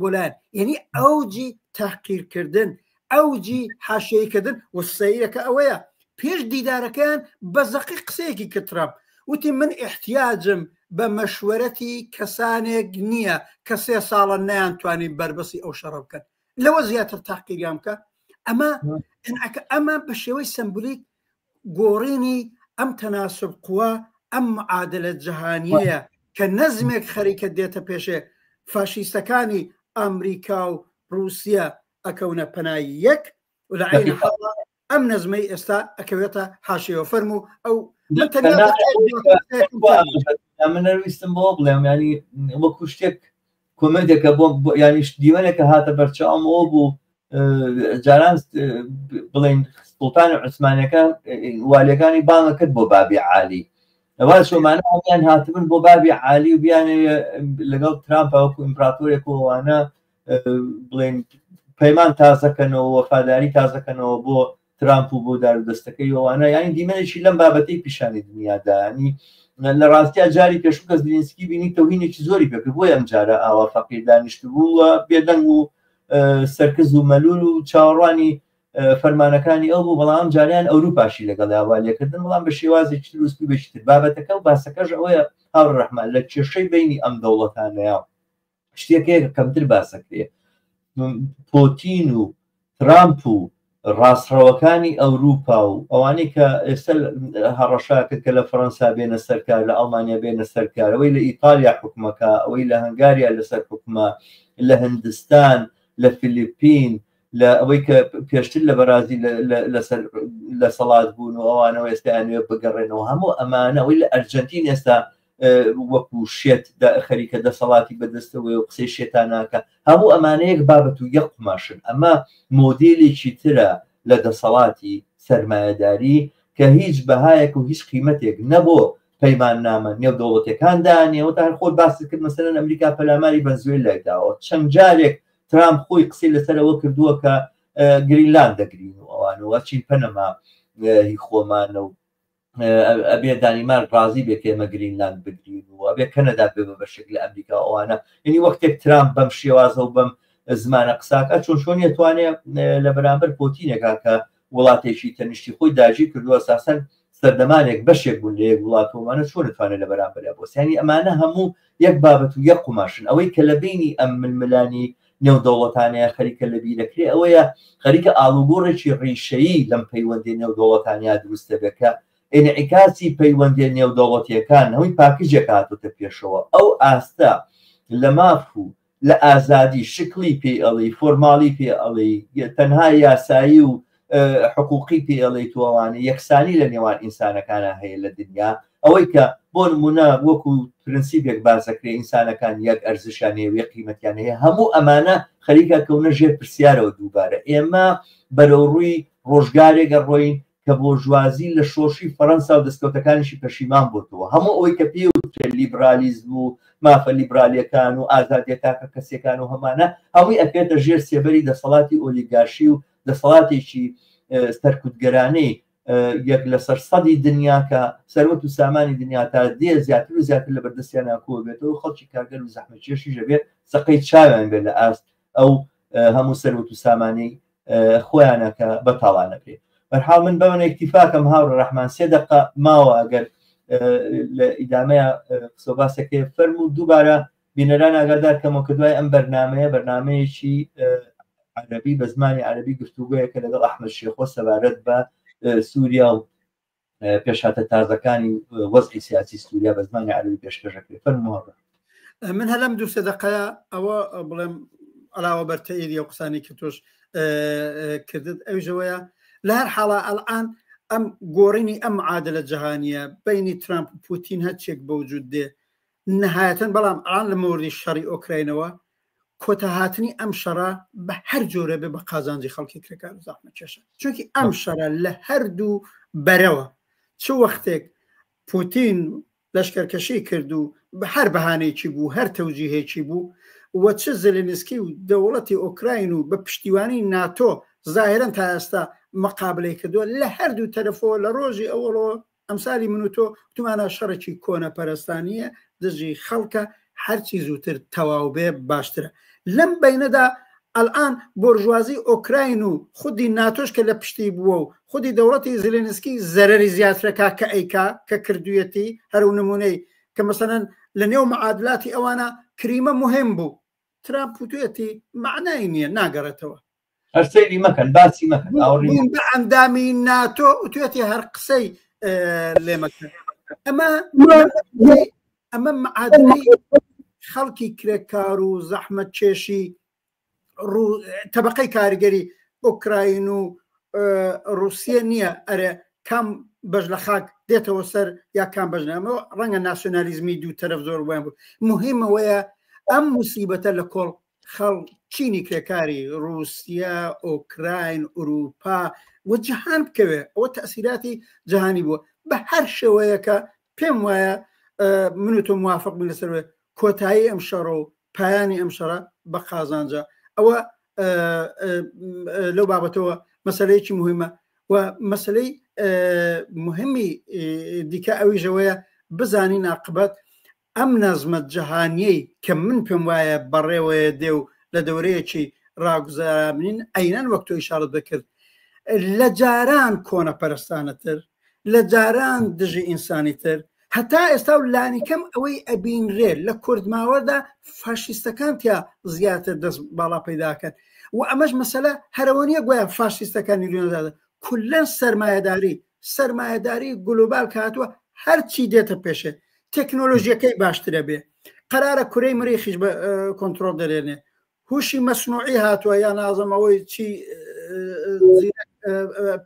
بۆ لایەن یعنی ئەوجی تحقیرکردن ئەوجی حاشیەیکردن و سەیرەکە ئەوەیە پێش دیدارەکەیان بە زەقی قسەیەکی کرد ترامپ وتی من ئیحتیاجم بە مەشوەرەتی کەسانێک نییە کە سێ ساڵە نەیانتوانی بەربەستی ئەو شەڕە بکەن لەوە زیاتر تاقیریان بکە ئەمە ئەمە بە شێوەی سەمبولیک گۆڕینی ئەم تەناسب قوە ئەم معادلە جەهانیەیە کە نەزمێک خەریکە دێتە پێشێ فاشیستەکانی ئەمریکا و ڕووسیە ئەکەونە پەنای یەک و لە عەین حاڵا ئەم نەزمەی ئێستا ئەکەوێتە حاشیەوە فەرموو ئەو من تەنیا من نەویستم بۆ بڵێم ینی وەکو شتێک کۆمێنتێکە بۆ یانیش دیوەنێکە هاتە بەرچاوم ئەوە بوو جاران بڵین سوڵتانی عوسمانەکان والیەکانی بانگە کرد بۆ بابی عالی لەوا چۆمانە هەمیان هاتبن بۆ بابی عالی و بیانێ لەگەڵ ترامپ وەکو ئیمپراتۆرێک و ئەوانە بڵێن پەیمان تازەکەنەوە وەفاداری تازەکەنەوە بۆ ترامپ و بۆ دار و دەستەکەی ئەوانە یانی دیمەنێکی لەم بابەتەی پیشانی دنیادانی لە ڕاستیا جاری پێشوو کە زلینسکی بینی تەوهینێکی زۆری پێکرد بۆیە ئەم جارە ئاوا فەقیر دانیشتبوو و بێدەنگ و سەرکز و مەلول و چاوەڕوانی فەرمانەکانی ئەو بوو بەڵام جاریان ئەوروپاشی لەگەڵ وا لێکردن بەڵام بە شێوازێکی تر و ئسلوبێکی تر بابەتەکە و باسەکەش ئەوەیە هاوڕێ ڕەحمان لە کێشەی بینی ئەم دەوڵەتانەیە شتێک هەیە کە کەمتر باسەکرێ پۆتین و ترامپ و ڕاستڕەوەکانی ئەوروپا و ئەوانەی کە ئێستا هەڕەشە کرد کە لە فەرەنسا بێنە سەرکار لە ئەڵمانیا بێنە سەرکار ئەوەی لە ئیتالیا حکومەکە ئەوەی لە هەنگاریا لەسەر حکومە لە هندستان لە فلیپین لە ئەوەی کە پێشتر لە بەرازیل لەسەر لە سەڵات بوون و ئەوانەوە ئێستا ئەنوێ بگەڕێنەوە هەموو ئەمانە ئەوەی لە ئەرجنتین ئێستا وەکو شێت خەریکە دەسەڵاتی بەدەستەوەی و قسەی شێتاناکە هەموو ئەمانە یەک بابەت و یەک قوماشن ئەمە مۆدێلێکی ترە لە دەسەڵاتی سەرمایەداری کە هیچ بەهایەک و هیچ قیمەتێک نەبۆ. پەیماننامە نێودەوڵەتیەکاندا نیە. وەتا هەر خۆت باست کرد مەسەلەن ئەمریکا پەلاماری ڤەنزوێلای داوە، چەند جارێک ترامپ خۆی قسەی لەسەر ئەوە کردووە کە گرینلاند دەگرین و ئەوانەوە چین پەنەما هی خۆمانە و ئەبێ دانیمارک ڕازی بێ کە ئێمە گرینلاند بگرین و ئەبێ کەنەدا بێ بە بەشێک لە ئەمریکا و ئەوانە. یعنی وەختێک ترامپ بەم شێوازە و بەم زمانە قساکە چۆن چۆنیە توانێ لە بەرامبەر پۆتینێکا کە وڵاتێکی تەنیشتی خۆی داگیر کردووە ئەساسەن سەردەمانێک بەشێک بوون لە یەک وڵات و ئەمانە چۆن توانێت لە بەرامبەریا بۆ سیانی ئەمانە هەموو یەک بابەت و یەک قوماشن. ئەوەی کە لە بینی ئەم ململانی نێودەوڵەتانەیە خەریکە لە بیرەکرێ ئەوەیە خەریکە ئاڵوگۆڕێکی ڕیشەیی لەم پەیوەندی نێودەوڵەتانیا دروست دەبێت کە ئینعیکاسی پەیوەندیە نێودەوڵەتیەکان هەمووی پاکجێک هاتۆتە پێشەوە ئەو ئاستە لە ماف و لە ئازادی شکڵی پێی ئەڵێی، فۆرماڵی پێ ئەڵێی، تەنها یاسایی و حقوقی پێ ئەڵێی تو ئەوانە یەکسانی لە نێوان ئینسانەکانا هەیە لە دنیا ئەوەی کە بۆ نمونە وەکو پرنسیپێک باس دەکرێ ئینسانەکان یەک ئەرزشیان هەیە و یەک قیمەتیان هەیە هەموو ئەمانە خەریکە کەونە ژێر پرسیارەوە دووبارە ئێمە بەرەو ڕووی ڕۆژگارێک ئەڕۆین کە بۆرژوازی لە شۆرشی فەرەنسا و دەستکەوتەکانیشی پەشیمان بۆتەوە، هەموو ئەوەی کە پێی وترێ لیبرالیزم و مافە لیبرالیەکان و ئازادیە تاکە کەسیەکان و هەمانە هەمووی ئەکرێتە ژێر سێبەری دەسەڵاتی ئۆلیگارشی و دەسەڵاتێکی سەرکوتگەرانەی یەک لەسەر سەدی دنیا کە سەروەت و سامانی دنیا تا دێ زیاتر و زیاتر لە بەردەستیانە کۆبێتەوە، خەڵکی کارگەر و زەحمەتکێشیش ئەبێ سەقەی چاویان بێت لە ئاست ئەو هەموو سەروەت و سامانەی خۆیانە کە بەتاڵان نەکرێت. بەرحاڵ من بەمە ئیکتیفاکەم هاوڕێ ڕەحمان، سێ دەقە ماوە ئەگەر لە ئیدامەیە قسە و باسەکەی فەرموو. دووبارە بینەران ئاگادار کەمەوە کە دوای ئەم بەرنمەیە بەرنمەیەکی عەرەبی بە زمانی عەرەبی گفتوگۆیەکە لەگەڵ ئەحمەد شێخۆ سەبارەت بە سووریا و پێشهاتە تازەکانی وەزعی سیاسی سووریا بە زمانی عەرەبی پێشکەش دەکرێت. فەرموو هاوڕێ. من هەلم دوو سێ دەقەیە ئەوە بڵێم علاوە بەر تەئیدی ئەو قسانەی کە تۆش کردت، ئەویش ئەوەیە لە هەر حاڵا ئەلئان ئەم گۆڕینی ئەم معادلە جەهانیە بینی ترامپ و پوتین هەرچێک بەوجود دێ نهایەتەن، بەڵام ئەلان لە مەوردی شەڕی ئۆکراینەوە کۆتا هاتنی ئەم شەڕە بە هەر جۆرە بێ بە قازانجی خەڵکی کرێکار و زەحمەتکێشە، چونکی ئەم شەڕە لە هەردوو بەرەوە چ وەختێک پوتین لەشکرکەشی کرد و بە هەر بەهانەیەکی بوو هەر تەوجیهێکی بوو و چ زێلێنسکی و دەوڵەتی ئۆکراین و بە پشتیوانی ناتۆ زاهرەن تا ئێستا مقابلەی کردووە لە هەردوو تەرەفەوە لە ڕۆژی ئەوەڵەوە ئەمسالی من و تۆ وتمانە شەڕێکی کۆنەپەرستانییە دژی خەڵکە هەرچی زووتر تەواو بێ باشترە. لەم بەینەدا ئەلئان بۆرژوازی ئۆکراین و خودی ناتۆش کە لە پشتی بووە و خودی دەوڵەتی زلێنسکی زەرەری زیاترەکا کە ئەیکا کە کردویەتی هەر و نمونەی کە مەسەلەن لە نێو معادلاتی ئەوانە کریمە موهیم بوو ترامپ وتویەتی مەعنای نییە ناگەڕێتەوە. هەر سەیری مەکەن باسی مەکەن ئاوڕی بوون بە ئەندامی ناتۆ وتوێتی هەر قسەی لێ مەکەن. ئەمە ئەمە معادلەی خەڵکی کرێکار و زەحمەتکێشی تەبقەی کاریگەری ئۆکراین و ڕوسیە نییە. ئەرێ کام بەش لە خاک دێتەوە سەر یا کام بەش نامەوە ڕەنگە ناسیۆنالیزمی دوو تەرەف زۆر وایان بوو. مهمەوەیە ئەم موسیبەتە لە کۆڵ خەڵ چینی کرێکاری ڕووسیا، ئۆکراین، ئورووپا و جەهان بکەوێ. ئەوە تەئسیراتی جەهانی بووە. بە هەر شێوەیەکە پێم وایە من و تۆ موافق بین لەسەر کۆتایی ئەم شەڕە و پایانی ئەم شەڕە بە قازانجە. ئەوە لەو بابەتەوە مەسەلەیەکی مهمە و مەسلەی مهمی دیکە ئەویشەوەیە بزانین عاقبەت ئەم نەزمە جەهانیەی کە من پێم وایە بەڕێوەیە دێ و لە دەورەیەکی ڕاگوزارابنین عەینەن وەک تۆ ئیشارەت دەکرد لە جاران کۆنەپەرستانەتر لە جاران دژی ئینسانی تر هەتا ئێستا و لانیکەم ئەوەی ئەبینرێ لە کوردماوەدا فاشیستەکان تیا زیاتر دەست باڵا پەیداکەن و ئەمەش مەسەلە هەرەوە نییە گویا فاشیستەکانی لێنەدادا کولەن سەرمایەداری سەرمایەداری گلوبال کە هاتووە هەرچی دێتە پێشێ تەکنۆلۆژیەکەی باشترە بێ قەرارە کورەی مریخیش بە کۆنتترۆل دەرێنێ هوشی مەسنوعی هاتووە یا نازم ئەوەی چی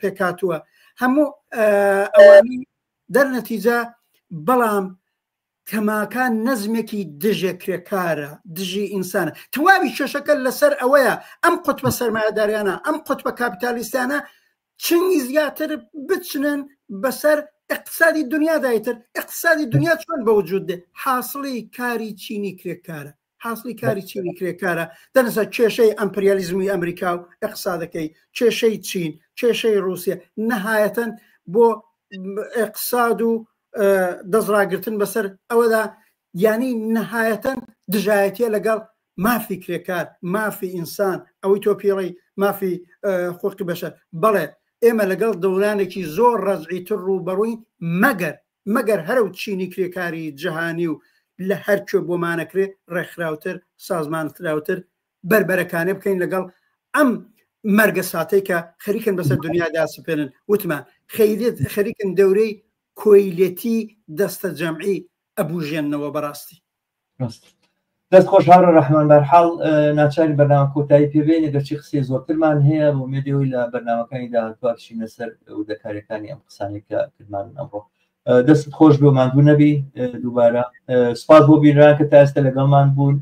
پێکاتووە هەموو ئەوانی دەرنەتیجە بەڵام تەماکان نەزمێکی دژێ کرێکارە دژی ئینسانە تەواوی کێشەکە لەسەر ئەوەیە ئەم قوتبە سەرمایەداریانە ئەم قوتبە کاپیتالیستانە چنگی زیاتر بچنن بەسەر اقتصادی دنیا دایتر اقتصادی دنیا چۆن بە وجود دێ حاصلی کاری چینی کرێکارە حاصلی کاری چینی کرێکارە دەنسە کێشەی ئەمپریالیزمی ئەمریکا و اقتصادەکەی کێشەی چین کێشەی رووسیا نەهایەتەن بۆ اقتصاد و دەستڕاگرتن بەسەر ئەوەدا یانی نەهایەتەن دژایەتیە لەگەڵ مافی کرێکار مافی ئینسان ئەوەی تۆ پێڵی مافی حقوقی بەشەر بەڵێ ئێمە لەگەڵ دەورانێکی زۆر ڕەزعی تر ڕووبەڕووین مەگەر مەگەر هەرە و چینی کرێکاری جیهانی و لە هەر کوێ بۆمانەکرێ ڕێکخراوتر سازمانکراوتر بەربەرەکانێ بکەین لەگەڵ ئەم مەرگە ساتەی کە خەریکن بەسەر دنیادا سپێنن وتمان خەیرێت خەریکن دەورەی کۆیلەتی دەستە جەمعی ئەبوژێننەوە بەڕاستی. ڕاست. دەست خۆش هاوڕێ ڕەحمان بەرحاڵ ناچاری بەرنامە کۆتایی پێبێنی گەرچی قسەی زۆرترمان هەیە بۆ مێدەوەی لە بەرنامەکانی داهاتوە بچینە سەر وردەکاریەکانی ئەم قسانەی کە کردمان ئەمڕۆ دەستت خۆش بۆ ماندوو نەبی دووبارە سپاس بۆ بینران کە تا ئێستا لەگەڵمان بوون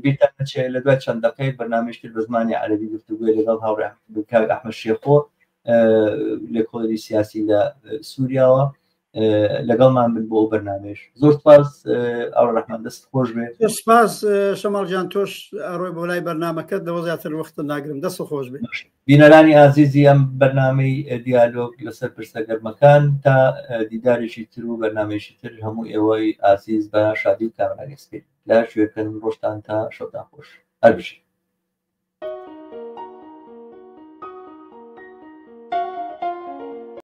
بیرتان نەچێت لە دوای چەند دقەیەک بەرنامەیەکی تر بە زمانی عەرەبی گفتوگۆی لەگەڵ هاوڕێ کاک ئەحمەد شێخۆ لێکۆڵەری سیاسی لە سووریاوە لەگەڵمان بن بۆ ئەو بەرنامەیەش زۆر سپاس ئاوڕ ڕەحمان دەست خۆش بێ سپاس شەماڵ گیان تۆش ئەڕۆی بۆ لای بەرنامەکەت لەوە زیاتر وەختە ناگرم دەست خۆش بێ بینەرانی ئازیزی ئەم بەرنامەی دیالۆگ لەسەر پرسە گەرمەکان تا دیدارێکی تر و بەرنامەیەکی تر هەموو ئێوەی ئازیز بە شادی و کامەرانی سپێ لە شوێکن ڕۆژتان تا شەوتان خۆش هەر بژین.